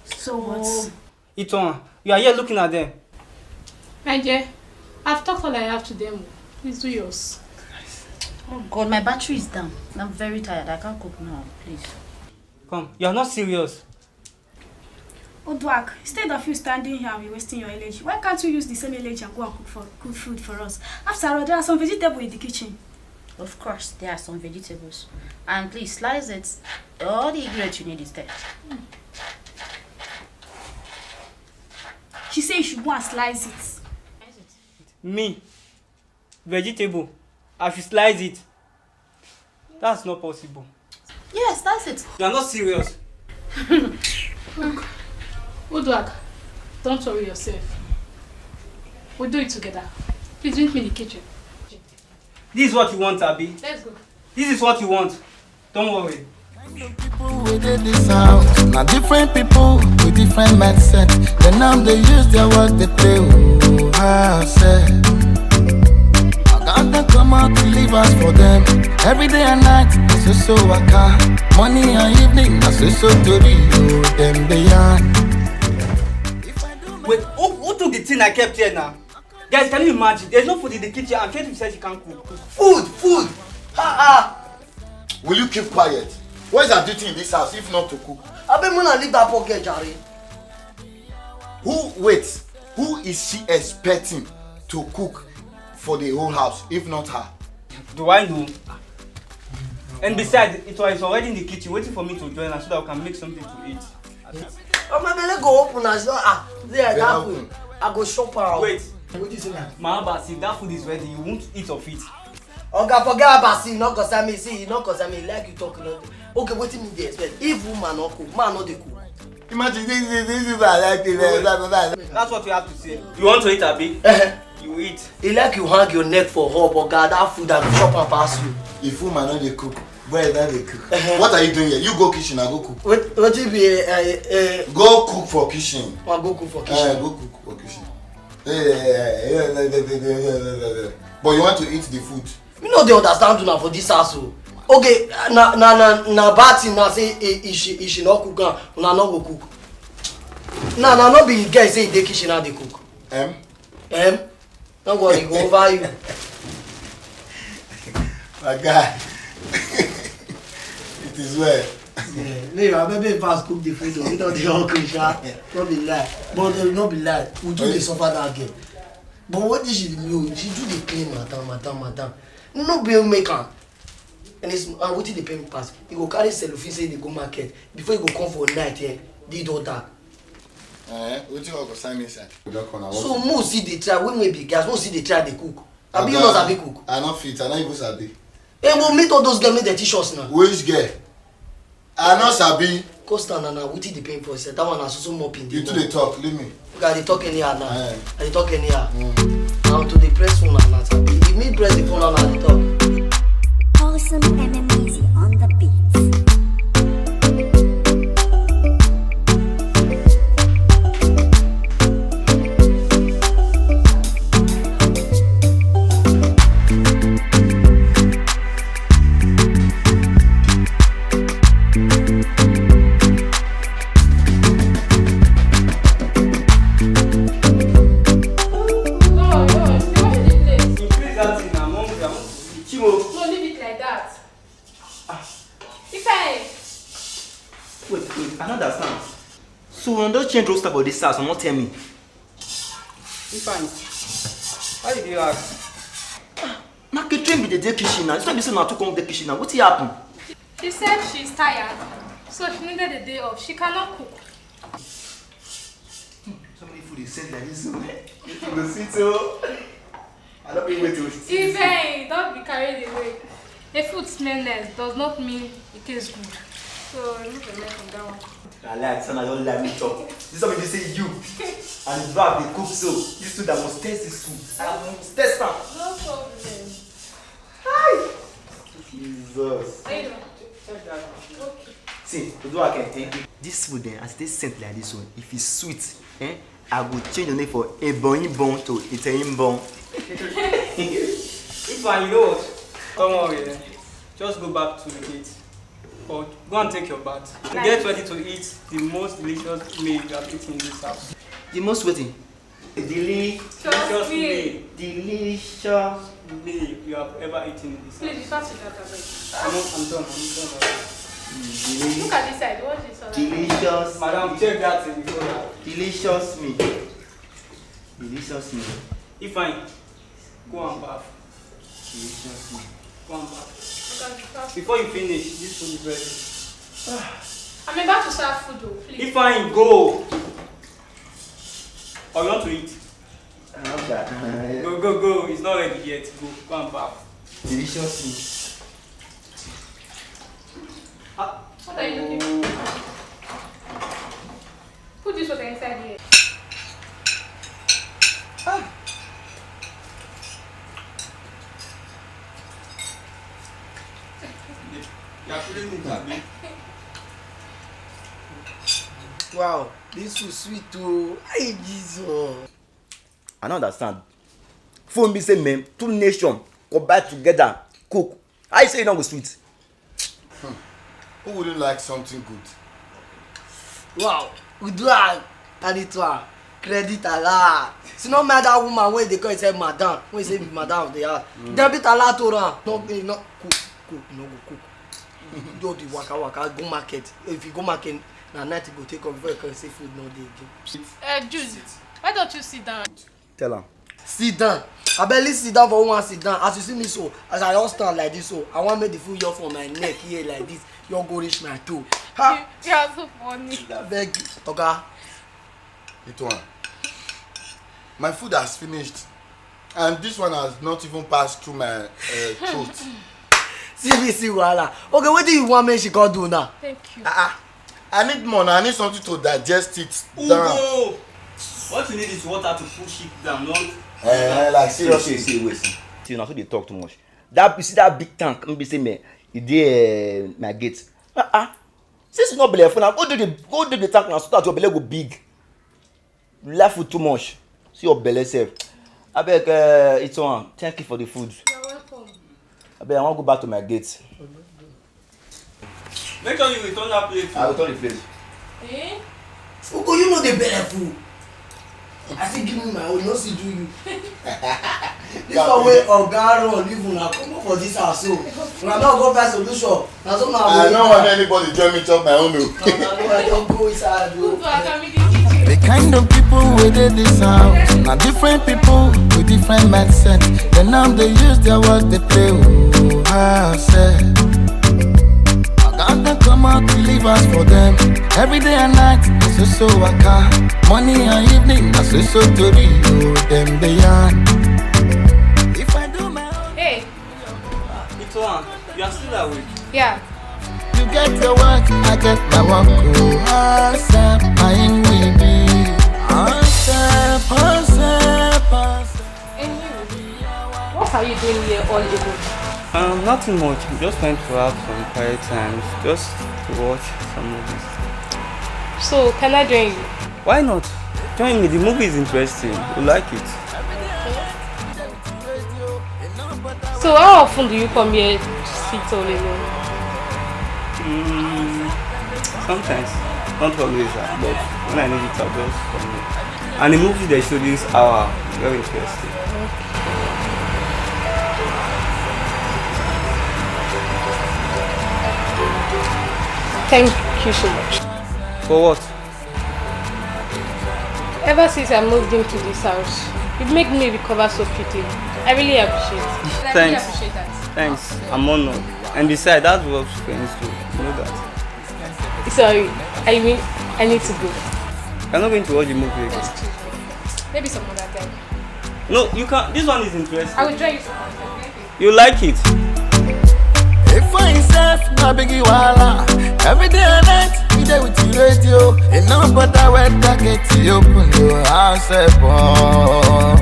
So what? Itoan, you are here looking at them. My dear, I've talked all I have to them. Please do yours. Oh God, my battery is down. I'm very tired. I can't cook now, please. Come, you are not serious. Oduak, instead of you standing here and be wasting your energy, why can't you use the same energy and go and cook for cook food for us? After all, there are some vegetable in the kitchen. Of course, there are some vegetables. And please slice it. All the ingredients you need is there. She said you should go and slice it. Me, vegetable, I should slice it. That's not possible. Yes, that's it. You are not serious. Uduak, don't worry yourself. We'll do it together. Please meet me in the kitchen. This is what you want, Abi. Let's go. This is what you want. Don't worry. People within this house, now different people with different mindset. Then now they use their work, they play. Oh, I said, I got them come out to leave us for them. Every day and night, I say so I can. Morning and evening, I say so to the you, them they are. If I do my Wait, who, who took the thing I kept here now? Guys, can you imagine? There's no food in the kitchen and Catherine said she can't cook. Food, food! Ha ha! Will you keep quiet? What is her duty in this house if not to cook? Abeg, make una leave that poor girl, jare. Who, wait, who is she expecting to cook for the whole house if not her? Do I know? And besides, it was already in the kitchen waiting for me to join her so that we can make something to eat. Oh, my belly go open as well. Ah, there, Yeah, that open. Food. I go shop her. Wait, What is that? Mahaba, see, that food is ready. You won't eat of it. Oga, forget about see, you no concern me. See, you no concern me. Like you talk, you no. Okay, wetin me dey expect? If woman no cook, man no dey cook. Imagine this, this, this is what I like it. Blah, blah, blah, blah. That's what you have to say. You want to eat, Abi? You eat. E like you hang your neck for hub, oga, that food I go chop am pass you. If woman no dey cook, boy no dey cook. What are you doing here? You go kitchen and go cook. Wait, wetin be uh, uh, Go cook for kitchen. I go cook for Eh, kitchen. Go cook for kitchen. Eh, eh, eh, eh, eh, eh, eh, eh, eh, eh, eh. But you want to eat the food. Me no dey understand una for this house o. Okay, na na na na bad thing na say e e she e she no cook am, una no go cook. Na na no be girl say e dey kitchen na dey cook. Em? Em? No worry, go over you. My guy. It is well. Yeah, no, I beg fast cook the food o. We don dey hungry sha. No be lie. But uh, no be lie. We do dey suffer that girl. But what did she do? She do the clean matter, matter, matter. No be make am. And it's, and wetin dey pain me pass, you go carry cellophane say you dey go market, before you go come for night, eh, the door dark. Eh, wetin you go sign inside? So mo see dey try, when we be gas, mo see dey try dey cook. Abi you no sabi cook? I no fit, I no even sabi. Hey, we'll meet all those girls, make dem teach us now. Which girl? I no sabi. Costa, na na wetin dey pain for sef, that one na so so mopping dey. You too dey talk, leave me. Look, I dey talk anyhow now. Eh. I dey talk anyhow. Mm. Now to dey press phone and answer. If me press the phone and I dey talk. Awesome M M Easy on the beat. Wait, wait, I don't understand. So una don change roster for this house, una no tell me. Ifeanyi, why you dey ask? Na catering be dey dey kitchen now. This one be say una two come dey kitchen now. Wetin happen? She said she's tired, so she needed a day off. She cannot cook. Somebody food dey send like this o. This food go sweet o. I no fit wait o. Ibe, don't be carried away. A food smell nice does not mean it tastes good. So remove your mind from that one. Na lie, this one I don lie me chop. This one be say you and the bag dey cook so. This food I must test this food. I must test am. No problem. Hi! Jesus. How you doing? Check that. Okay. See, Uduake, eh? This food, eh, as it dey scent like this one, if e sweet, eh, I go change your name for Ebonyi Bon to Iteyin Bon. If I, you know what? Come on, yeah. Just go back to the gate. Or go and take your bath. Get ready to eat the most delicious meal you have eaten in this house. The most wetin? Deli- Delicious meal. Delicious meal you have ever eaten in this house. Please, you can't sit down, abeg. I'm, not, I'm done. I'm done. Deli- Look at this side. Watch this one. Delicious. Madam, check that thing before that. Delicious meal. Delicious meal. Ifeanyi, go and bath. Delicious meal. Go and bath. Before you finish, this food is ready. I'm about to serve food, though. Please. Ifeanyi, go. Or you want to eat? Go, go, go. It's not ready yet. Go, go and bath. Delicious meal. Ah. What are you looking for? Put this water inside here. Ah. You are feeling it, abi? Wow, this food sweet o. Hey, Jesus. I no understand. Food be say, men, two nation combine together, cook. How you say e no go sweet? Who wouldn't like something good? Wow, we do am, Anitoine. Credit alert. See, no matter that woman wey dey call herself madam, wey say be madam of the house. Debit alert to am. No, e no cook, cook, e no go cook. Do the waka waka, go market. If you go market, na night e go take off before you come say food no dey again. Uh, Jude, why don't you sit down? Tell am. Sit down. I barely sit down for who wan sit down. As you see me so, as I don stand like this so, I wan make the food your for my neck here like this. Your go reach my toe. Ha! You, you are so funny. Abeg, Oga. It one. My food has finished, and this one has not even passed through my uh, throat. See me see wahala. Okay, wetin you wan make she come do now? Thank you. Ah, ah. I need more. I need something to digest it down. Ugo! What you need is water to push it down, not. Eh, like seriously. See, see, wait. See, una too dey talk too much. That, you see that big tank, me be say, man, e dey uh, my gate. Uh-uh. Since you no belle full, now go do the go do the tank now, so that your belle go big. Left food too much. See your belle sef. Abeg, uh, it's on. Thank you for the food. You're welcome. Abeg, I wan go back to my gate. Make sure you return that plate. I return the plate. Eh? Ugo, you no dey belle full. I say give me my own, no see do you. This one wey oga run leave una comot for this house so. Una no go find solution. Na so una go. I no want anybody join me chop my own o. No, no, no, I don go inside o. Good work, I'm in the kitchen. The kind of people wey dey this house na different people with different mindset. Dem now dey use their words dey play o. Ah, seh. Every day and night, na so so waka. Morning and evening, na so so tori o dem dey yarn. If I do my own. Hey, It's one. You are still awake. Yeah. You get your work, I get my work. Oh, accept my we be. Accept, accept, accept. What are you doing here all alone? Um, nothing much. Just went to have some quiet times. Just to watch some movies. So, can I join you? Why not? Join me. The movie is interesting. You like it. So, how often do you come here to sit all alone? Mm, sometimes. Not always, uh, but when I need it, I'll just come here. And the movies they show this hour are very interesting. Thank you so much. For what? Ever since I moved into this house, you've made me recover so quickly. I really appreciate it. I really Thanks. appreciate that. Thanks. I'm honored. And besides, that's what friends do. You know that. Sorry, I mean, I need to go. I'm not going to watch the movie again. Excuse me. Maybe some other time. No, you can. This one is interesting. I will join you some other time. Thank you. You like it? If I self na biggie wahala. Every day and night, we dey with the radio. E no bother whether gate you open, you accept. Oh.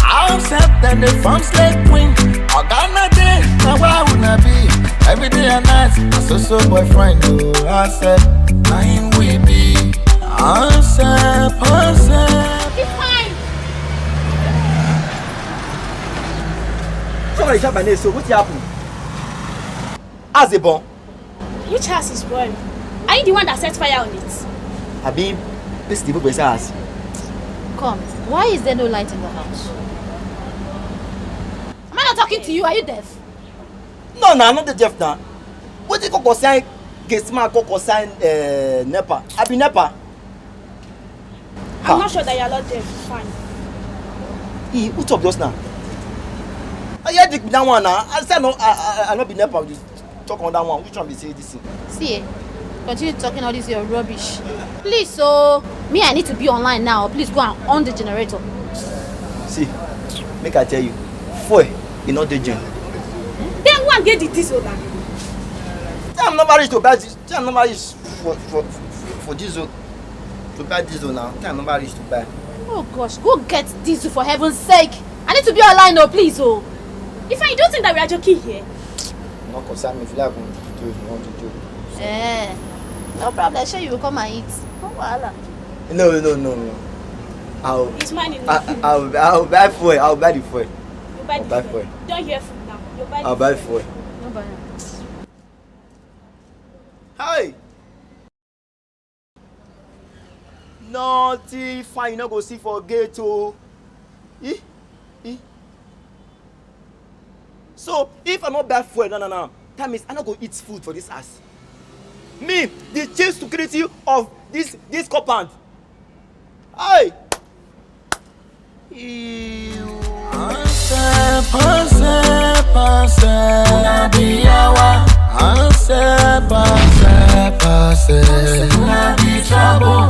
Accept and the farm slave queen. Oga na dey, na why una be. Every day and night, na so so boyfriend, you accept. Na him we be. Accept, accept. It's fine. Somebody shout my name, so what happened? As a bomb. Which house is spoiled? Are you the one that set fire on it? Abi, this is the book house. Come, why is there no light in the house? Am I not talking to you? Are you deaf? No, no, I'm not the deaf now. What you call concern? Gate man call concern uh, NEPA. Abi NEPA. I'm not sure that you're not deaf. Fine. He, who talk just now? I hear the that one now. I said no, I, I, I not be NEPA. Talk on that one. Which one be say this thing? See, eh? Continue talking all this your rubbish. Please, so me, I need to be online now. Please go and on the generator. See, make I tell you, four, you not the gen. Then go and get the diesel now. Time number reach to buy this. Time number reach for for for, for diesel. To buy diesel now. Time number reach to buy. Oh gosh, go get diesel for heaven's sake. I need to be online now, please, oh. If I don't think that we are joking here. No concern me. If you like, do if you want to do. Eh, no problem. Sure, you will come and eat. No wahala. No, no, no, no. I'll, It's money. I, I'll, I'll buy fuel. I'll buy the fuel. You buy I'll the buy fuel. fuel. Don't hear food now. You buy I'll the buy fuel. Fuel. No problem. Hi. Nothing fine you no go see for gate o. Eh? Eh? So if I no buy fuel now, now, now, that means I no go eat food for this house. Me, the chief security of this this compound. Hey! Ew. Accept, accept, accept. Una be yawa. Accept, accept, accept. Una be trouble.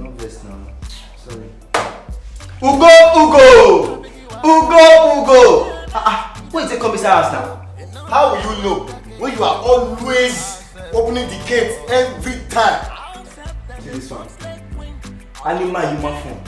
No vex now. Sorry. Ugo, Ugo! Ugo, Ugo! Ah, ah, why you take come inside house now? How will you know when you are always opening the gate every time? See this one. Animal human form.